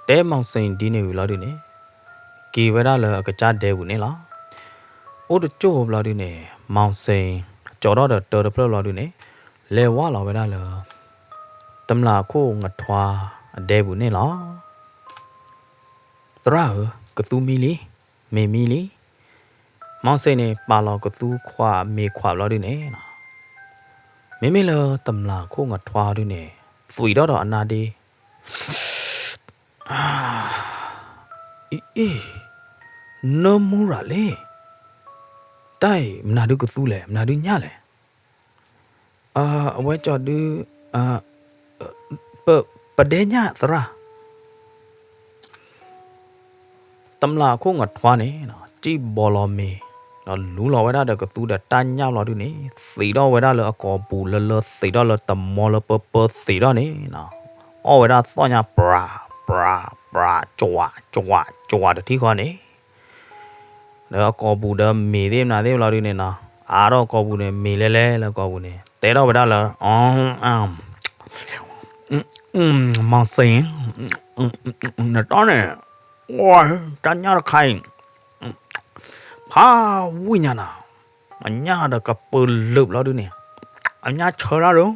တဲမီၢ်စ့ၣ်ဒ်န့ၣ်ဝံၤလီၤဒုန့ၣ်, က့ၤဝဲဒၣ်လၢအကစၢ်ဒဲပူၤန့ၣ်လီၤ. အိၣ်တကၠိၢ်ဘျီဒုန့ၣ်, မီၢ်စ့ၣ်ကၠီထီၣ်ဒီးတၢတဖျၢၣ်ဘျီဒုန့ၣ်, လဲၤဝၢ်လီၤဝဲဒၣ်လၢ တမျၢ်အခိၣ်ငထွါအဒဲပူၤန့ၣ်လီၤ. သရၣ်ဧၢ, ကသူမံလံ, မ့ၢ်မံလံ. မီၢ်စ့ၣ်န့ၣ် ပာ်လီၤကသူခွးမ့ၤခွးဘျီဒုန့ၣ်, မ့မ့ၢ်လၢတမျၢ်အခိၣ်ငထွါဒုန့ၣ်, သွံးထီၣ်ဒီးအနါဒ့ အံၤ, နၢမူရၤလံ, တၢ်အံၤ မနုၤဒုကသူလဲၣ်, မနုၤဒုညၣ်လဲၣ်. အဝဲကၠီဒု, ပဒဲညၣ်သရၣ်. တမျၢ်အခိၣ်ငထွါန့ၣ် စံၣ်ဘီလီၤမ့ၤ, ဒီးလူလီၤဝဲဒၣ်ဒီးကသူဒီးတၢ်ညၣ်ဘျီဒုန့ၣ်, သံးထီၣ်ဝဲဒၣ်လၢအကိာ်ပူၤလၢလၢ, သံးထီၣ်လၢတမီလၢပၢပၢသံးထီၣ်န့ၣ်, အီၣ်ဝဲဒၣ်သီၣ်ညါ ပြၤ ပြၤ ပြၤ ကၠွး ကၠွး ကၠွးတထံၣ်ဃီန့ၣ်, ဒီးအကိာ်ပူၤဒီးမ့ၤသ့ၣ်မနုၤသ့ၣ်ဘျီဒုန့ၣ်နီၤ, အါထီၣ်ကိာ်ပူၤန့ၣ် မ့ၤလဲလဲလၢကိာ်ပူၤန့ၣ်, တဲထီၣ်ဝဲဒၣ်လၢ မီၢ်စ့ၣ်, နတီၢ်န့ၣ်, တၢ်ညၣ်တခါအံၤ, ဖးဝံၣ်ညါနၤ, အညၣ်ဒီးကပၢၤလၢာ်ဘျီဒုန့ၣ်, အညၣ်ဆၢတၢ်ဒီး,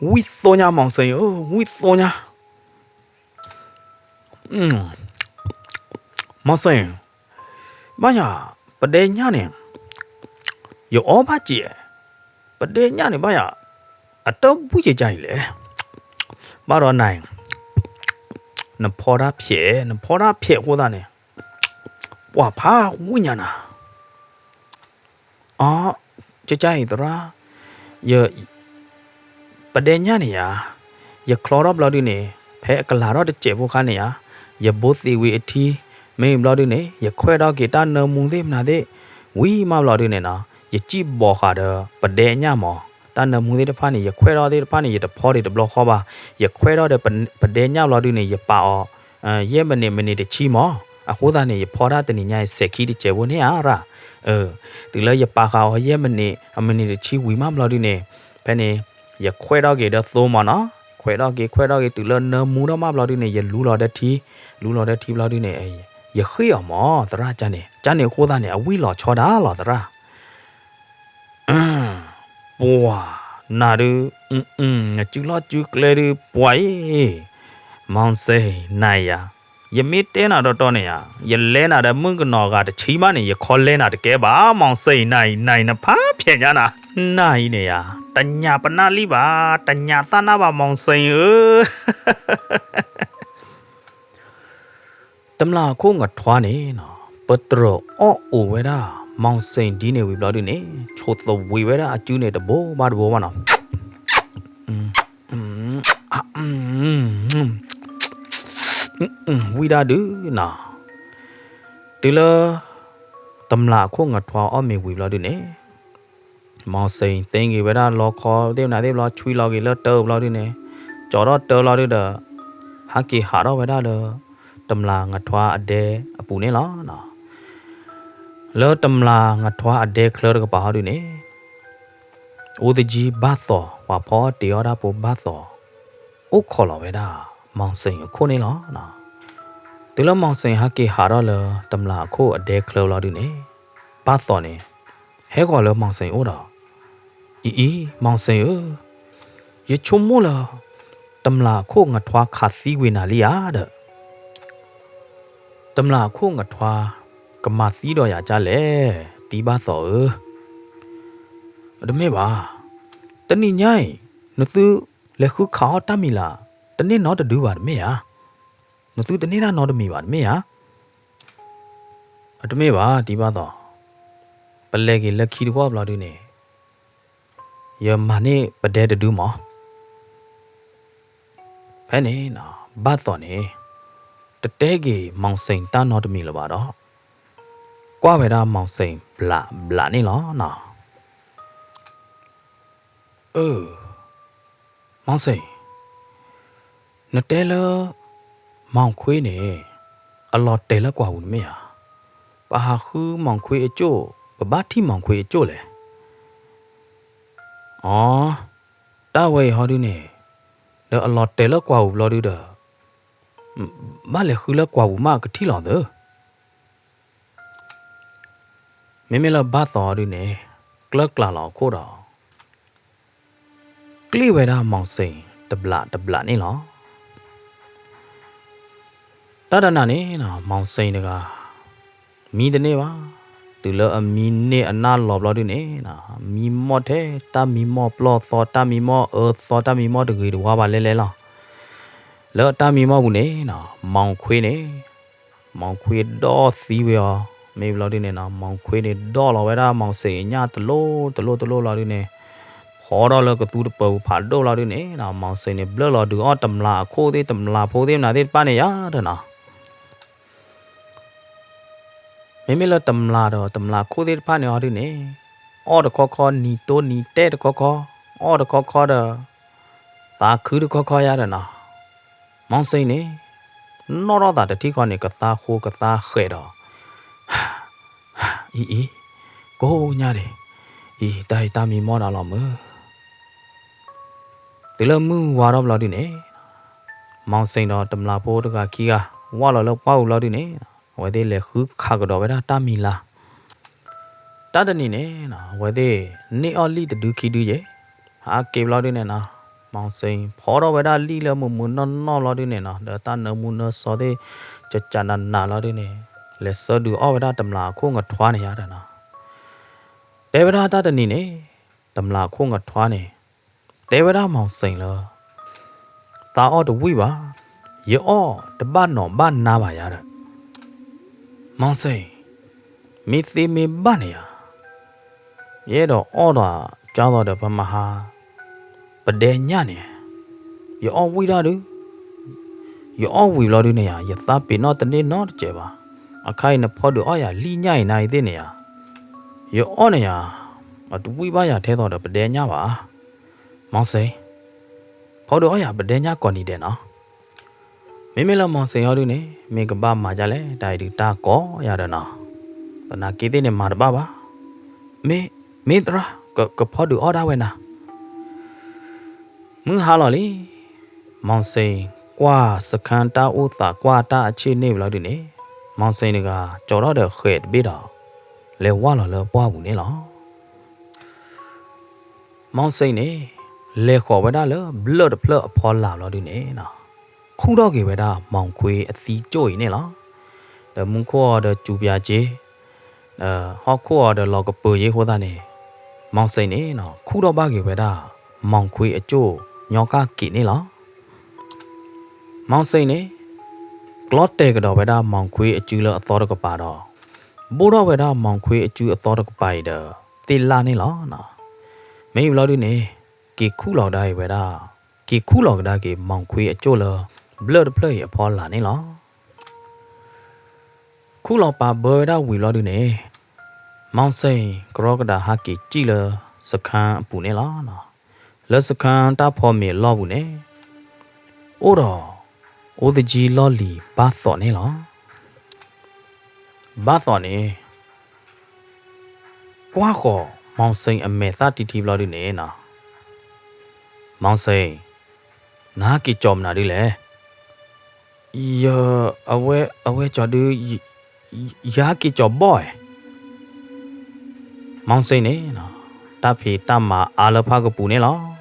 ဝံၣ်သိညါ မီၢ်စ့ၣ်ဧၢ, ဝံၣ်သိညါ. မီၢ်စ့ၣ်, ဘၣ်ယၤ, ပဒဲညၣ်န့ၣ်, ယအီၣ်ဘၣ်က့ၤ, ပဒဲညၣ်န့ၣ်ဘၣ်ယၤ, အတၢ်ဝံၣ်ကကါအံၤလဲၣ်. ဘၣ်ဒီးနၤ, နဖီတၢ်ဖျဲး, နဖီတၢ်ဖျဲးအဃိသတးန့ၣ်, ပှၤဖးဝံၣ်ညါနၤ. အ, ကကါအံၤသရၣ်, ယ, ပဒဲညၣ်န့ၣ်ယၤ, ယချီထီၣ်ဘျီဒုန့ၣ်, ဖဲအကလၤထီၣ်တစဲးဖိခါန့ၣ်ယၤ, ယဘိသ့ဝံၤအထံ, မ့ၢ်ဘျီဒုန့ၣ် ယခွဲးထီၣ်က့ၤတၢ်နၢမူသ့ၣ်မနုၤသ့ၣ်, ဝံၤမးဘျီဒုန့ၣ်နီၤ, ယစံၣ်ဘီဃာ်ဒီးပဒဲညၣ်မး, တၢ်နၢမူသ့ၣ်တဖၣ်န့ၣ် ယခွဲးထီၣ်သ့ၣ်တဖၣ်န့ၣ် ယတဖီဒံးတဘျီဃီဘၣ်, ယခွဲးထီၣ်ဒီးပဒဲညၣ်ဘျီဒုန့ၣ် ယပာ်အီၤ ယဲၢ်မံးနံး မံးနံးတဆံမး, အဃိသတးန့ၣ် ယဖီတၢ်တနံၤညါအံၤ စဲးခံတစဲးဖိန့ၣ်ဧါရၣ်. အ, တုၤလၢယပာ်ဃာ်အီၤယဲၢ်မံးနံး အမံးနံးတဆံဝံၤမးဘျီဒုန့ၣ်, ဖဲန့ၣ် ယခွဲးထီၣ်က့ၤဒီးသိမးနီၤ, ခွဲးထီၣ်က့ၤ ခွဲးထီၣ်က့ၤ တုၤလၢနၢမူထီၣ်မးဘျီဒုန့ၣ် ယလူလီၤဒီးထံ, လူလီၤဒီးထံဘျီဒုန့ၣ် ယဃ့ၢ်အီၤမး သရၣ်ကန့ၣ်, ကန့ၣ်အဃိသတးန့ၣ် အဝံၣ်လီၤဆီဒၣ်လီၤသရၣ် ပှၤ, နၤဒုး, နစုလီၢ်စုကျဲဒုး ပှၤအံၤ, မီၢ်စ့ၣ်နၤအံၤဧါ, ယမ့ၢ်တဲနၤတီတီန့ၣ်ဧါ, ယလဲနၤဒီးမုၣ်ကနီၤဂၤတဆံဘၣ်န့ၣ် ယခီလဲနၤတကဲဘၣ်, မီၢ်စ့ၣ်နၤအံၤ နၤအံၤနဖးဖျဲးညါနၤ, နၤအံၤန့ၣ်ဧါ, တညးပနၢ်လံဘၣ်, တညးသၣ်နၢ်ဘၣ် မီၢ်စ့ၣ်ဧၢ တမျၢ်အခိၣ်ငထွါန့ၣ်နီၤ, ပတြၢၤအီၣ်အိၣ်ဝဲဒၣ် မီၢ်စ့ၣ်ဒ်န့ၣ်ဝံၤဘျီဒုန့ၣ် ဆိးသဝံးဝဲဒၣ်အစုန့ၣ်တဘိဘၣ်တဘိဘၣ်နီၤ, ဝံၣ်ဒၣ်ဒုးနီၤ, တုၤလၢ တမျၢ်အခိၣ်ငထွါအီၣ်မ့ၤဝံၤဘျီဒုန့ၣ် မီၢ်စ့ၣ်သ့ဂ့ၤဝဲဒၣ်လီခီသ့ၣ်မနုၤသ့ၣ်ဘျီ ဆွံလီၤဂ့ၤလၢတၢဘျီဒုန့ၣ်, ကၠီထီၣ်တၢလီၤဒုဒီး, ဟးက့ၤဟးထီၣ်ဝဲဒၣ်လၢ တမျၢ်ငထွါအဒဲအပူၤန့ၣ်လီၤ. လၢတမျၢ်ငထွါအဒဲချၢတကပၤဟီဒုန့ၣ်, အိၣ်သယံဘၣ်သီၣ် ပှၤဖီအီၣ်တ့ၤအီၣ်တၢ်ဖိဘၣ်သီၣ် အိၣ်ခိးလီၤဝဲဒၣ် မီၢ်စ့ၣ်အခိၣ်န့ၣ်လီၤ. တုၤလၢမီၢ်စ့ၣ်ဟဲက့ၤဟးထီၣ်လၢ တမျၢ်အခိၣ်အဒဲချၢဘျီဒုန့ၣ်, ဘၣ်သီၣ်န့ၣ် ဟဲဃီၤလၢမီၢ်စ့ၣ်အအိၣ်ဒီး, အံၤအံၤ မီၢ်စ့ၣ်ဧၢ, ယဆိကမိၣ်လၢ တမျၢ်အခိၣ်ငထွါခးသံဝံၤနၤလံဧါဒီး, တမျၢ်အခိၣ်ငထွါ ကမၤသံဒီးယၤကၢ်လဲၣ်, တံၤဘၣ်သီဧၢ. တမ့ၢ်ဘၣ်, တနံၤညါအံၤ နသုလဲၤဃုခးအီၣ်တၢ်မံၤလၤ တန့ၢ်နီတဒုဘၣ်တမ့ၢ်ဧါ. နသုတန့ၢ်တၢ်နီတမံၤဘၣ်တမ့ၢ်ဧါ. အတမ့ၢ်ဘၣ် တံၤဘၣ်သီ, ပလဲၤက့ၤလၢခံတဂီၢ်ဘျီဒုန့ၣ် ယမၤန့ၢ်ပဒဲတဒုမး. ဖဲန့ၣ် ဘၣ်သီန့ၣ် တတဲက့ၤ မောင်စိန် တၢ်နီတမံၤလၢၤဘၣ်ဒီး ကွၢ်ဝဲဒၣ် မောင်စိန် ဘျးဘျးန့ၣ်လီၤ. အၢ မောင်စိန်, နတဲလၢ မောင်ခွေးန့ၣ် အလီၤတဲာ်လၢကွၢ်ပူၤတမ့ၢ်ဧါ. ပဟးဃု မောင်ခွေး အကၠိၣ်, ပဘၣ်ထံၣ် မောင်ခွေး အကၠိၣ်လဲၣ်. အီ, တၢ်ဝဲအံၤဟီဒုန့ၣ် ဒီးအလီၤတဲာ်လၢကွၢ်ပူၤဘျီဒုဒီး ဘၣ်လဲၤဃုလၢကွၢ်ပူၤမးကထံၣ်လီၤသၢ. မ့မ့ၢ်လၢဘၣ်သီဒုန့ၣ် ကျၢၢ်ကျးလီၤအခိၣ်ဒီး ကျံၣ်ဝဲဒၣ် မောင်စိန် တဘျးတဘျးန့ၣ်လီၤ. တၢ်တနၤန့ၣ် မောင်စိန် တဂၤ မံတန့ၢ်ဘၣ်. တုၤလၢအမံန့ၢ်အနၢ်လီၤဘျီဒုန့ၣ် မံမီၢ်ထဲ တၢ်မံမီၢ်ပျီၢ်သီ တၢ်မံမီၢ်အၢသီ တၢ်မံမီၢ်တဂ့ၤတဝါဘၣ်လဲၣ်လဲၣ်လီၤ. လၢတၢ်မံမီၢ်ပူၤန့ၣ် မောင်ခွေး န့ၣ် မောင်ခွေး ဒီးသံဝဲအီၤ, မ့ၢ်ဘျီဒုန့ၣ် မောင်ခွေး န့ၣ် ဒီးလီၤဝဲဒၣ် မောင်စိန် အညၣ်တလိၣ်တလိၣ်တလိၣ်လီၤဒုန့ၣ်, ဖီထီၣ်လၢကသူတပၢၤပူၤဖးဒိၣ်လီၤဒုန့ၣ် မောင်စိန် န့ၣ် ဘျၢၣ်လီၤဒုးအီၣ်တမျာ်အခိၣ်သ့ၣ် တမျာ်ဖိသ့ၣ်မနုၤသ့ၣ်တဖၣ်န့ၣ်ယါဒီးနီၤ မ့မ့ၢ်လၢတမျာ်ဒီးတမျာ်ခိၣ်သ့ၣ်တဖၣ်န့ၣ်အီၤဒုန့ၣ်, အီၣ်တခီခီ နံၤတိနံၤတဲတခီခီ, အီၣ်တခီခီဒီး သးခုတခီခီယါဒီးနီၤ, မီစ့ၣ်န့ၣ် နီၣ်ထီၣ်သးတထံၣ်ဃီန့ၣ် ကသါဃိကသါဃဲးဒီး အံၤအံၤ, ကိးညါဒံး, အံၤတၢ်အံၤတၢ်မံမီၢ်ဒၣ်လီၤမုၢ်. တုၤလၢမုၢ်ဝါထီၣ်ဘျီဒုန့ၣ်, မီစ့ၣ်ဒီးတမျာ်ဖိတဂၤခံဂၤ ဝၢ်လီၤလၢပှၢ်ပူၤဘျီဒုန့ၣ်, အဝဲသ့ၣ်လဲၤဃုခးကဒီးဝဲဒၣ်တၢ်မံၤလၤ တၢ်တနံၤန့ၣ် အဝဲသ့ၣ်န့ၢ်အီၣ်လံၣ်တဒုခံဒုယဲၢ်, ဟးက့ၤဘျီဒုန့ၣ်နီၤ, မီစ့ၣ်ဖီထီၣ်ဝဲဒၣ်လံၣ်လၢမုာ်မုာ်နီၢ်နီၢ်ဘျီဒုန့ၣ်နီၤ, ဒီးတၢ်နၢမူနၢစီသ့ၣ် ကကနးနးလီၤဒုန့ၣ်, လဲၤဆၢဒုးအီၣ်ဝဲဒၣ်တမျာ်အခိၣ်ငထွါန့ၣ်ယါဒီးနီၤ, တဲဝဲဒၣ်တၢ်တနံၤန့ၣ်, တမျာ်အခိၣ်ငထွါန့ၣ် တဲဝဲဒၣ်မီစ့ၣ်လၢ သးအီၣ်တဝံၣ်ဘၣ်, ယအီၣ်တဘၣ်နီၢ်ဘၣ်နါဘၣ်ယါဒီး, မီစ့ၣ်, မ့ၢ်သ့မ့ၢ်ဘၣ်န့ၣ်ယါ, ယအဲၣ်ဒိးအီၣ်ဒီးကၢ်သိးဒီးပမဟါ ပဒဲညၣ်န့ၣ်, ယအီၣ်ဝံၣ်ဒၣ်ဒု, ယအီၣ်ဝံၣ်ဘျီဒုန့ၣ်ယါ ယသးပ့ၤနီၣ်တန့ၢ်နီတစဲးဘၣ်, အခါအံၤနဖီဒုးအီၣ်ယၤလံၣ်ညၣ်အံၤနၤအံၤသ့ၣ်န့ၣ်ယါ, ယအီၣ်န့ၣ်ယါ, အတဝံၣ်ဘၣ်ယၤထဲသိးဒီးပဒဲညၣ်ဘၣ် မီစ့ၣ်, ဖီဒုးအီၣ်ယၤပဒဲညၣ်ကိးနံၤဒဲးနီၤ, မ့မ့ၢ်လၢမီစ့ၣ်အီၤဒုန့ၣ် မ့ၢ်ကဘၣ်မၤဒ်လဲၣ် တၢ်အံၤဒုးတၢ်ကိးယၤဒီးနီၤ, သနာ်က့သ့ၣ်န့ၣ်မၤတဘၣ်ဘၣ်, မ့ၢ်, မ့ၢ်သရၣ်, ကဖီဒုးအီၣ်ဒၣ်ဝဲနၤ မုၢ်ဟါလီၤလံ, မီစ့ၣ်ကွၢ်စခန်းတၢ်အိၣ်သးကွၢ်တၢ်အဆ့ၣ်န့ၣ်ဘျီဒုန့ၣ်, မီစ့ၣ်တဂၤ ကၠီထီၣ်ဒီးဃဲးတဘ့ၣ်ဒီး လဲၤဝၢ်လီၤလၢပှၢ်ပူၤန့ၣ်လီၤ. မီစ့ၣ်န့ၣ် လဲၤဃီၤဝဲဒၣ်လၢဘျၢၣ်တဖျၢၣ်အဖီလာ်ဘျီဒုန့ၣ်, ခူၣ်ထီၣ်က့ၤဝဲဒၣ် မီၣ်ခွ့အသံကၠိၣ်အံၤန့ၣ်လီၤ. ဒီးမူခိၣ်အီၤဒီးစူၤပၠးက့ၤ, ဟီၣ်ခိၣ်အီၤဒီးလီၤကပၢၤယ့ၢ်အဃိသတးန့ၣ်, မီစ့ၣ်န့ၣ် ခူၣ်ထီၣ်ဘၣ်က့ၤဝဲဒၣ် မီၣ်ခွ့အကၠိၣ်ညီကၣ်က့ၤန့ၣ်လီၤ. မီစ့ၣ်န့ၣ် ကျီတဲာ်ကဒီးဝဲဒၣ် မီၣ်ခွ့အစုလၢအသီတကပၤဒီး ဘိၣ်ထီၣ်ဝဲဒၣ် မီၣ်ခွ့အစုအသီတကပၤအံၤဒီး သ့ၣ်လၣ်န့ၣ်လီၤ. မ့ၢ်ဘျီဒုန့ၣ် က့ၤခူၣ်လီၤကဒါက့ၤဝဲဒၣ်, က့ၤခူၣ်လီၤကဒါက့ၤ မီၣ်ခွ့အကၠိၣ်လၢ ဘျၢၣ်တဖျၢၣ်အံၤအဖီလာ်န့ၣ်လီၤ. ခူၣ်လီၤပာ်ဘၢဝဲဒၣ်ဝံၤဘျီဒုန့ၣ်, မီစ့ၣ် ကရီကဒးဟးက့ၤစံၣ်လၢ စခန်းအပူၤန့ၣ်လီၤ. လၢစခန်းတၢ်ဖီမ့ၤအလီၢ်ပူၤန့ၣ် အိၣ်ဒီး အိၣ်သကံလီၢ်လံၤဘၣ်သိးန့ၣ်လီၤ. ဘၣ်သိးန့ၣ် ကွၢ်ဃီၤ မီစ့ၣ်အမဲာ်သၣ်ထံထံဘျီဒုန့ၣ်နီၤ, မီစ့ၣ်, နဟဲက့ၤကၠီမနုၤဒ်လဲၣ်. ယ, အဝဲ, အဝဲကၠီဒု, ယဟဲက့ၤကၠီဘီၣ်ဧါ. မီစ့ၣ်န့ၣ် တၢ်ဖံးတၢ်မၤအါလၢဖၣ်ကပူၤန့ၣ်လီၤ.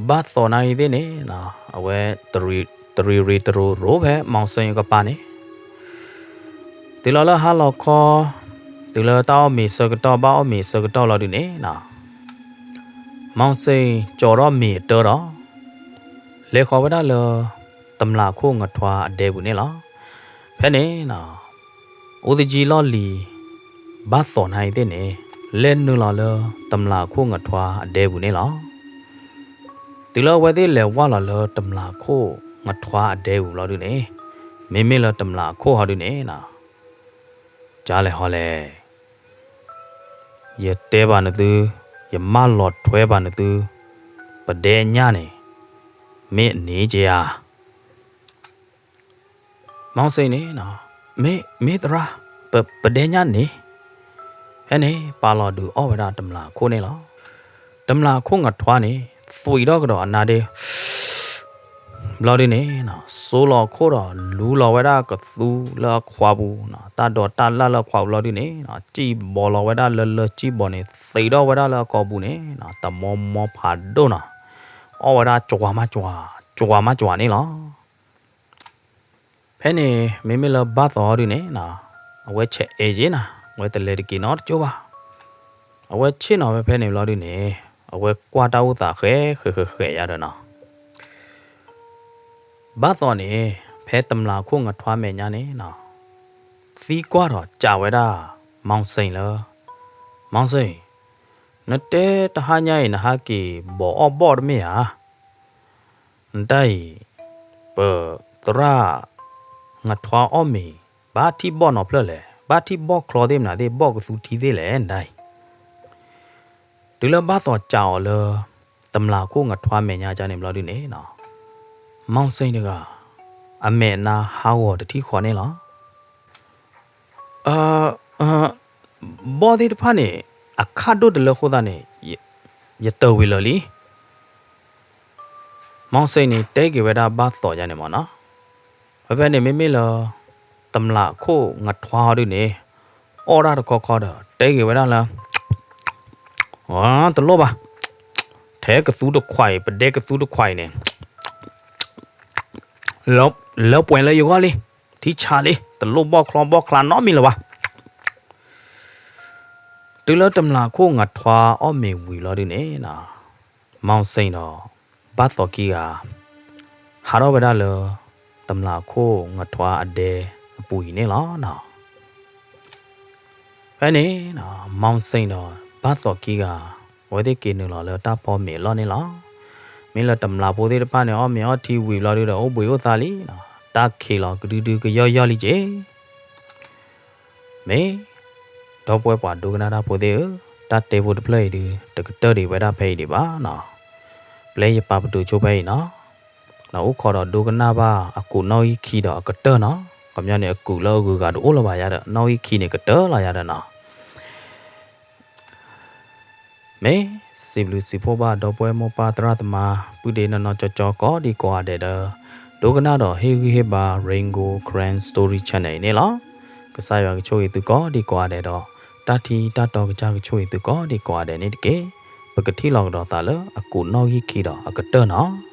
ဘၣ်သိးနၤအံၤသ့ၣ်န့ၣ် အဝဲ တရံးရ့တရိၤရိၤဖဲ မီစ့ၣ်အကပၤန့ၣ် တုၤလီၤလၢဟါလီၤခီ, တုၤလၢတၢ်အီၣ်မ့ၤဆၢကတီၢ် ဘၣ်အီၣ်မ့ၤဆၢကတီၢ်လီၤဒုန့ၣ်နီၤ, မီၢ်စ့ၣ်ကၠီၤထီၣ်မ့ၤအတၢဒီး လဲၤဃီၤဝဲဒၣ်လၢ တမျးခိၣ်ငထွါအဒဲပူၤန့ၣ်လီၤ. ဖဲန့ၣ်နီၤ, အိၣ်သယံၤလီၢ်လံၤ ဘၣ်သီၣ်နၤအံၤသ့ၣ်န့ၣ် လဲၤနုာ်လီၤလၢတမျးခိၣ်ငထွါအဒဲပူၤန့ၣ်လီၤ. တုၤလၢအဝဲသ့ၣ်လဲၤဝါလီၤလၢတမျးခိၣ်ငထွါအဒဲပူၤလီၤဒုန့ၣ်, မ့မ့ၢ်လၢတမျးခိၣ်ဟီဒုန့ၣ်နီၤ, ကလဲၤဟီလဲၣ်, ယတဲဘၣ်နသု, ယမၢလီၤထွဲဘၣ်နသု, ပဒဲညၣ်န့ၣ် မ့ၢ်အန့ၣ်က့ဧါ. မီၢ်စ့ၣ်န့ၣ်, မ့ၢ်မ့ၢ်သရၣ်, ပဒဲညၣ်န့ၣ်, ဖဲန့ၣ် ပာ်လီၤဒုးအီၣ်ဝဲဒၣ်တမျးခိၣ်န့ၣ်လီၤ. တမျးခိၣ်ငထွါန့ၣ် သွံးထီၣ်ကဒီးအနါဒ့ ဘျီဒုန့ၣ်, စိလီၤခိၣ်ဒီးလူလီၤဝဲဒၣ်ကသူလၢအခွါပူၤ, တၢ်ဒိးတၢ်လၢ်လၢအခွါပူၤဘျီဒုန့ၣ်, စံၣ်ဘီလီၤဝဲဒၣ်လၢလၢစံၣ်ဘီန့ၣ် သံးထီၣ်ဝဲဒၣ်လၢအကိာ်ပူၤန့ၣ်, တမီမီဖးဒိၣ်နီၤ, အီၣ်ဝဲဒၣ်ကၠွၤမးကၠွၤ, ကၠွၤမးကၠွၤန့ၣ်လီၤ. ဖဲန့ၣ် မ့မ့ၢ်လၢဘၣ်သီဒုန့ၣ်, အဝဲဆဲးအဲၣ်ယ့နၤ, အဝဲတလဲၤတက့ၤနီတကၠိဘၣ်. အဝဲဆ့ၣ်နီၤဝဲဖဲန့ၣ်ဘျီဒုန့ၣ်, အဝဲကွၢ်တၢ်အိၣ်သးဃဲးဃဲးဃဲးဃဲးယါဒီးနီၤ, ဘၣ်သီန့ၣ် ဖဲတမျးခိၣ်ငထွါမဲာ်ညါန့ၣ်, သံကွၢ်ထီၣ်ကးဝဲဒၣ် မီၢ်စ့ၣ်လၢ, မီၢ်စ့ၣ်, နတဲတဟါညါအံၤ နဟးက့ၤဘီၣ်အီၣ်ဘီၣ်တမ့ၢ်ဧါ. နတၢ်အံၤ, ပသရၣ်ငထွါအီၣ်မ့ၤ, ဘၣ်ထံၣ်ဘီၣ်နီၤဖျၢၣ်လဲၣ်, ဘၣ်ထံၣ်ဘီၣ်ချီသ့ၣ်မနုၤသ့ၣ်, ဘီၣ်ကသူထံသ့ၣ်လဲၣ် နတၢ်အံၤ. တုၤလၢဘၣ်သီကးအီၤလၢ တမျးခိၣ်ငထွါမဲာ်ညါကန့ၣ်ဘျီဒုန့ၣ်, မီၢ်စ့ၣ်တဂၤ အမဲာ်နါဟးဂီၤတထံၣ်ဃီန့ၣ်လီၤ. ဘီၣ်သ့ၣ်တဖၣ်န့ၣ် အခၣ်ဒိၣ်တလၢဃိသတးန့ၣ်, ယတၢၢ်ဝံၤလၢာ်လံ. မီၢ်စ့ၣ်န့ၣ် တဲက့ၤဝဲဒၣ်ဘၣ်သီယါန့ၣ်မ့ၢ်နီၤ, ဖဲဖဲန့ၣ်မ့မ့ၢ်လၢ တမျးခိၣ်ငထွါဟီဒုန့ၣ်, အီၣ်ဒၣ်တခီခီဒီး တဲက့ၤဝဲဒၣ်လၢ တလိၣ်ဘၣ်, ထဲကသူတခွးအံၤ, ပဒဲကသူတခွးအံၤန့ၣ် လၢပှဲၤလၢယဂီၢ်လံ, ထံဆးလံ, တလိၣ်ဘီၣ်ချီဘီၣ်ချါနီတမံၤလၢၤဘၣ်. တုၤလၢတမျးခိၣ်ငထွါအီၣ်မ့ၤဝံၤလီၤဒုန့ၣ်, မီၢ်စ့ၣ်ဒီး ဘၣ်သီခံဂၤ ဟးထီၣ်ဝဲဒၣ်လၢ တမျးခိၣ်ငထွါအဒဲအပူၤအံၤန့ၣ်လီၤ. ဖဲန့ၣ် မီၢ်စ့ၣ်ဒီး ဘၣ်သီခံဂၤ အဝဲသ့ၣ်က့ၤနုာ်လီၤလၢတၢ်ဖီမ့ၤအလီၢ်န့ၣ်လီၤ. မ့ၢ်လၢတမျးဖိသ့ၣ်တဖၣ်န့ၣ် အီၣ်မ့ၤအီထံဝံၤဘျီဒုဒီး အိၣ်ဘှံးအိၣ်သါလံ, တၢ်ခံးလီၤကဒုဒုကယီၢ်ယီၢ်လံက့ၤ. မ့ၢ် ဒီပုၢ်ဝဲၢ်ပှၤဒိကနၣ်တၢ်ဖိသ့ၣ်ဧၢ, တၢ်တဲဖိတဖျၢၣ်အံၤဒု တကတၢၢ်ဒံးဝဲဒၣ်ဖဲအံၤဒံးဘၣ်နီၤ. ပျဲယပာ်ပတုာ်ဆိဖဲအံၤနီၤ. ဒီးအိၣ်ခိးဒီးဒိကနၣ်ဘၣ်အကူာ်နီၣ်ဂံၢ်ခံဒီးအကတၢၢ်နီၤ. ခီပညီန့ၣ် အကူာ်လၢအဂုၤအဂၤတအိၣ်လၢၤဘၣ်ယါဒီး နီၣ်ဂံၢ်ခံန့ၣ်ကတၢၢ်လီၤယါဒီးနီၤ. မ့ၢ်စံးဘျုးစံးဖှိၣ်ဘၣ်ဒီပုၢ်ဝဲၢ်မိၢ်ပၢ်သရၣ်သမါ ပုၢ်ဒ့နီၢ်နီၢ်ကၠီကၠီကိးဒံကိးဂၤဒဲးဒီး ဒိကနၣ်ဒီးဟ့ၣ်ဂံၢ်ဟ့ၣ်ဘါ Rain Gold Karen Story Channel အံၤန့ၣ်လီၤ. ကစၢ်ယွၤကဆိၣ်ဂ့ၤသုကိးဒံကိးဂၤဒဲးဒီး တၢ်ထံတၢ်တီကစၢ်ကဆိၣ်ဂ့ၤသုကိးဒံကိးဂၤဒဲးန့ၣ်တက့ၢ်. ပကထံၣ်လီၤကဒီးသးလၢအကူာ်နီၣ်ဂံၢ်ခံဒီးအကတၢၢ်နီၤ.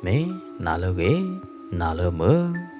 မ့ၢ်နၤလၢအဂ့ၤ, နၤလၢမုာ်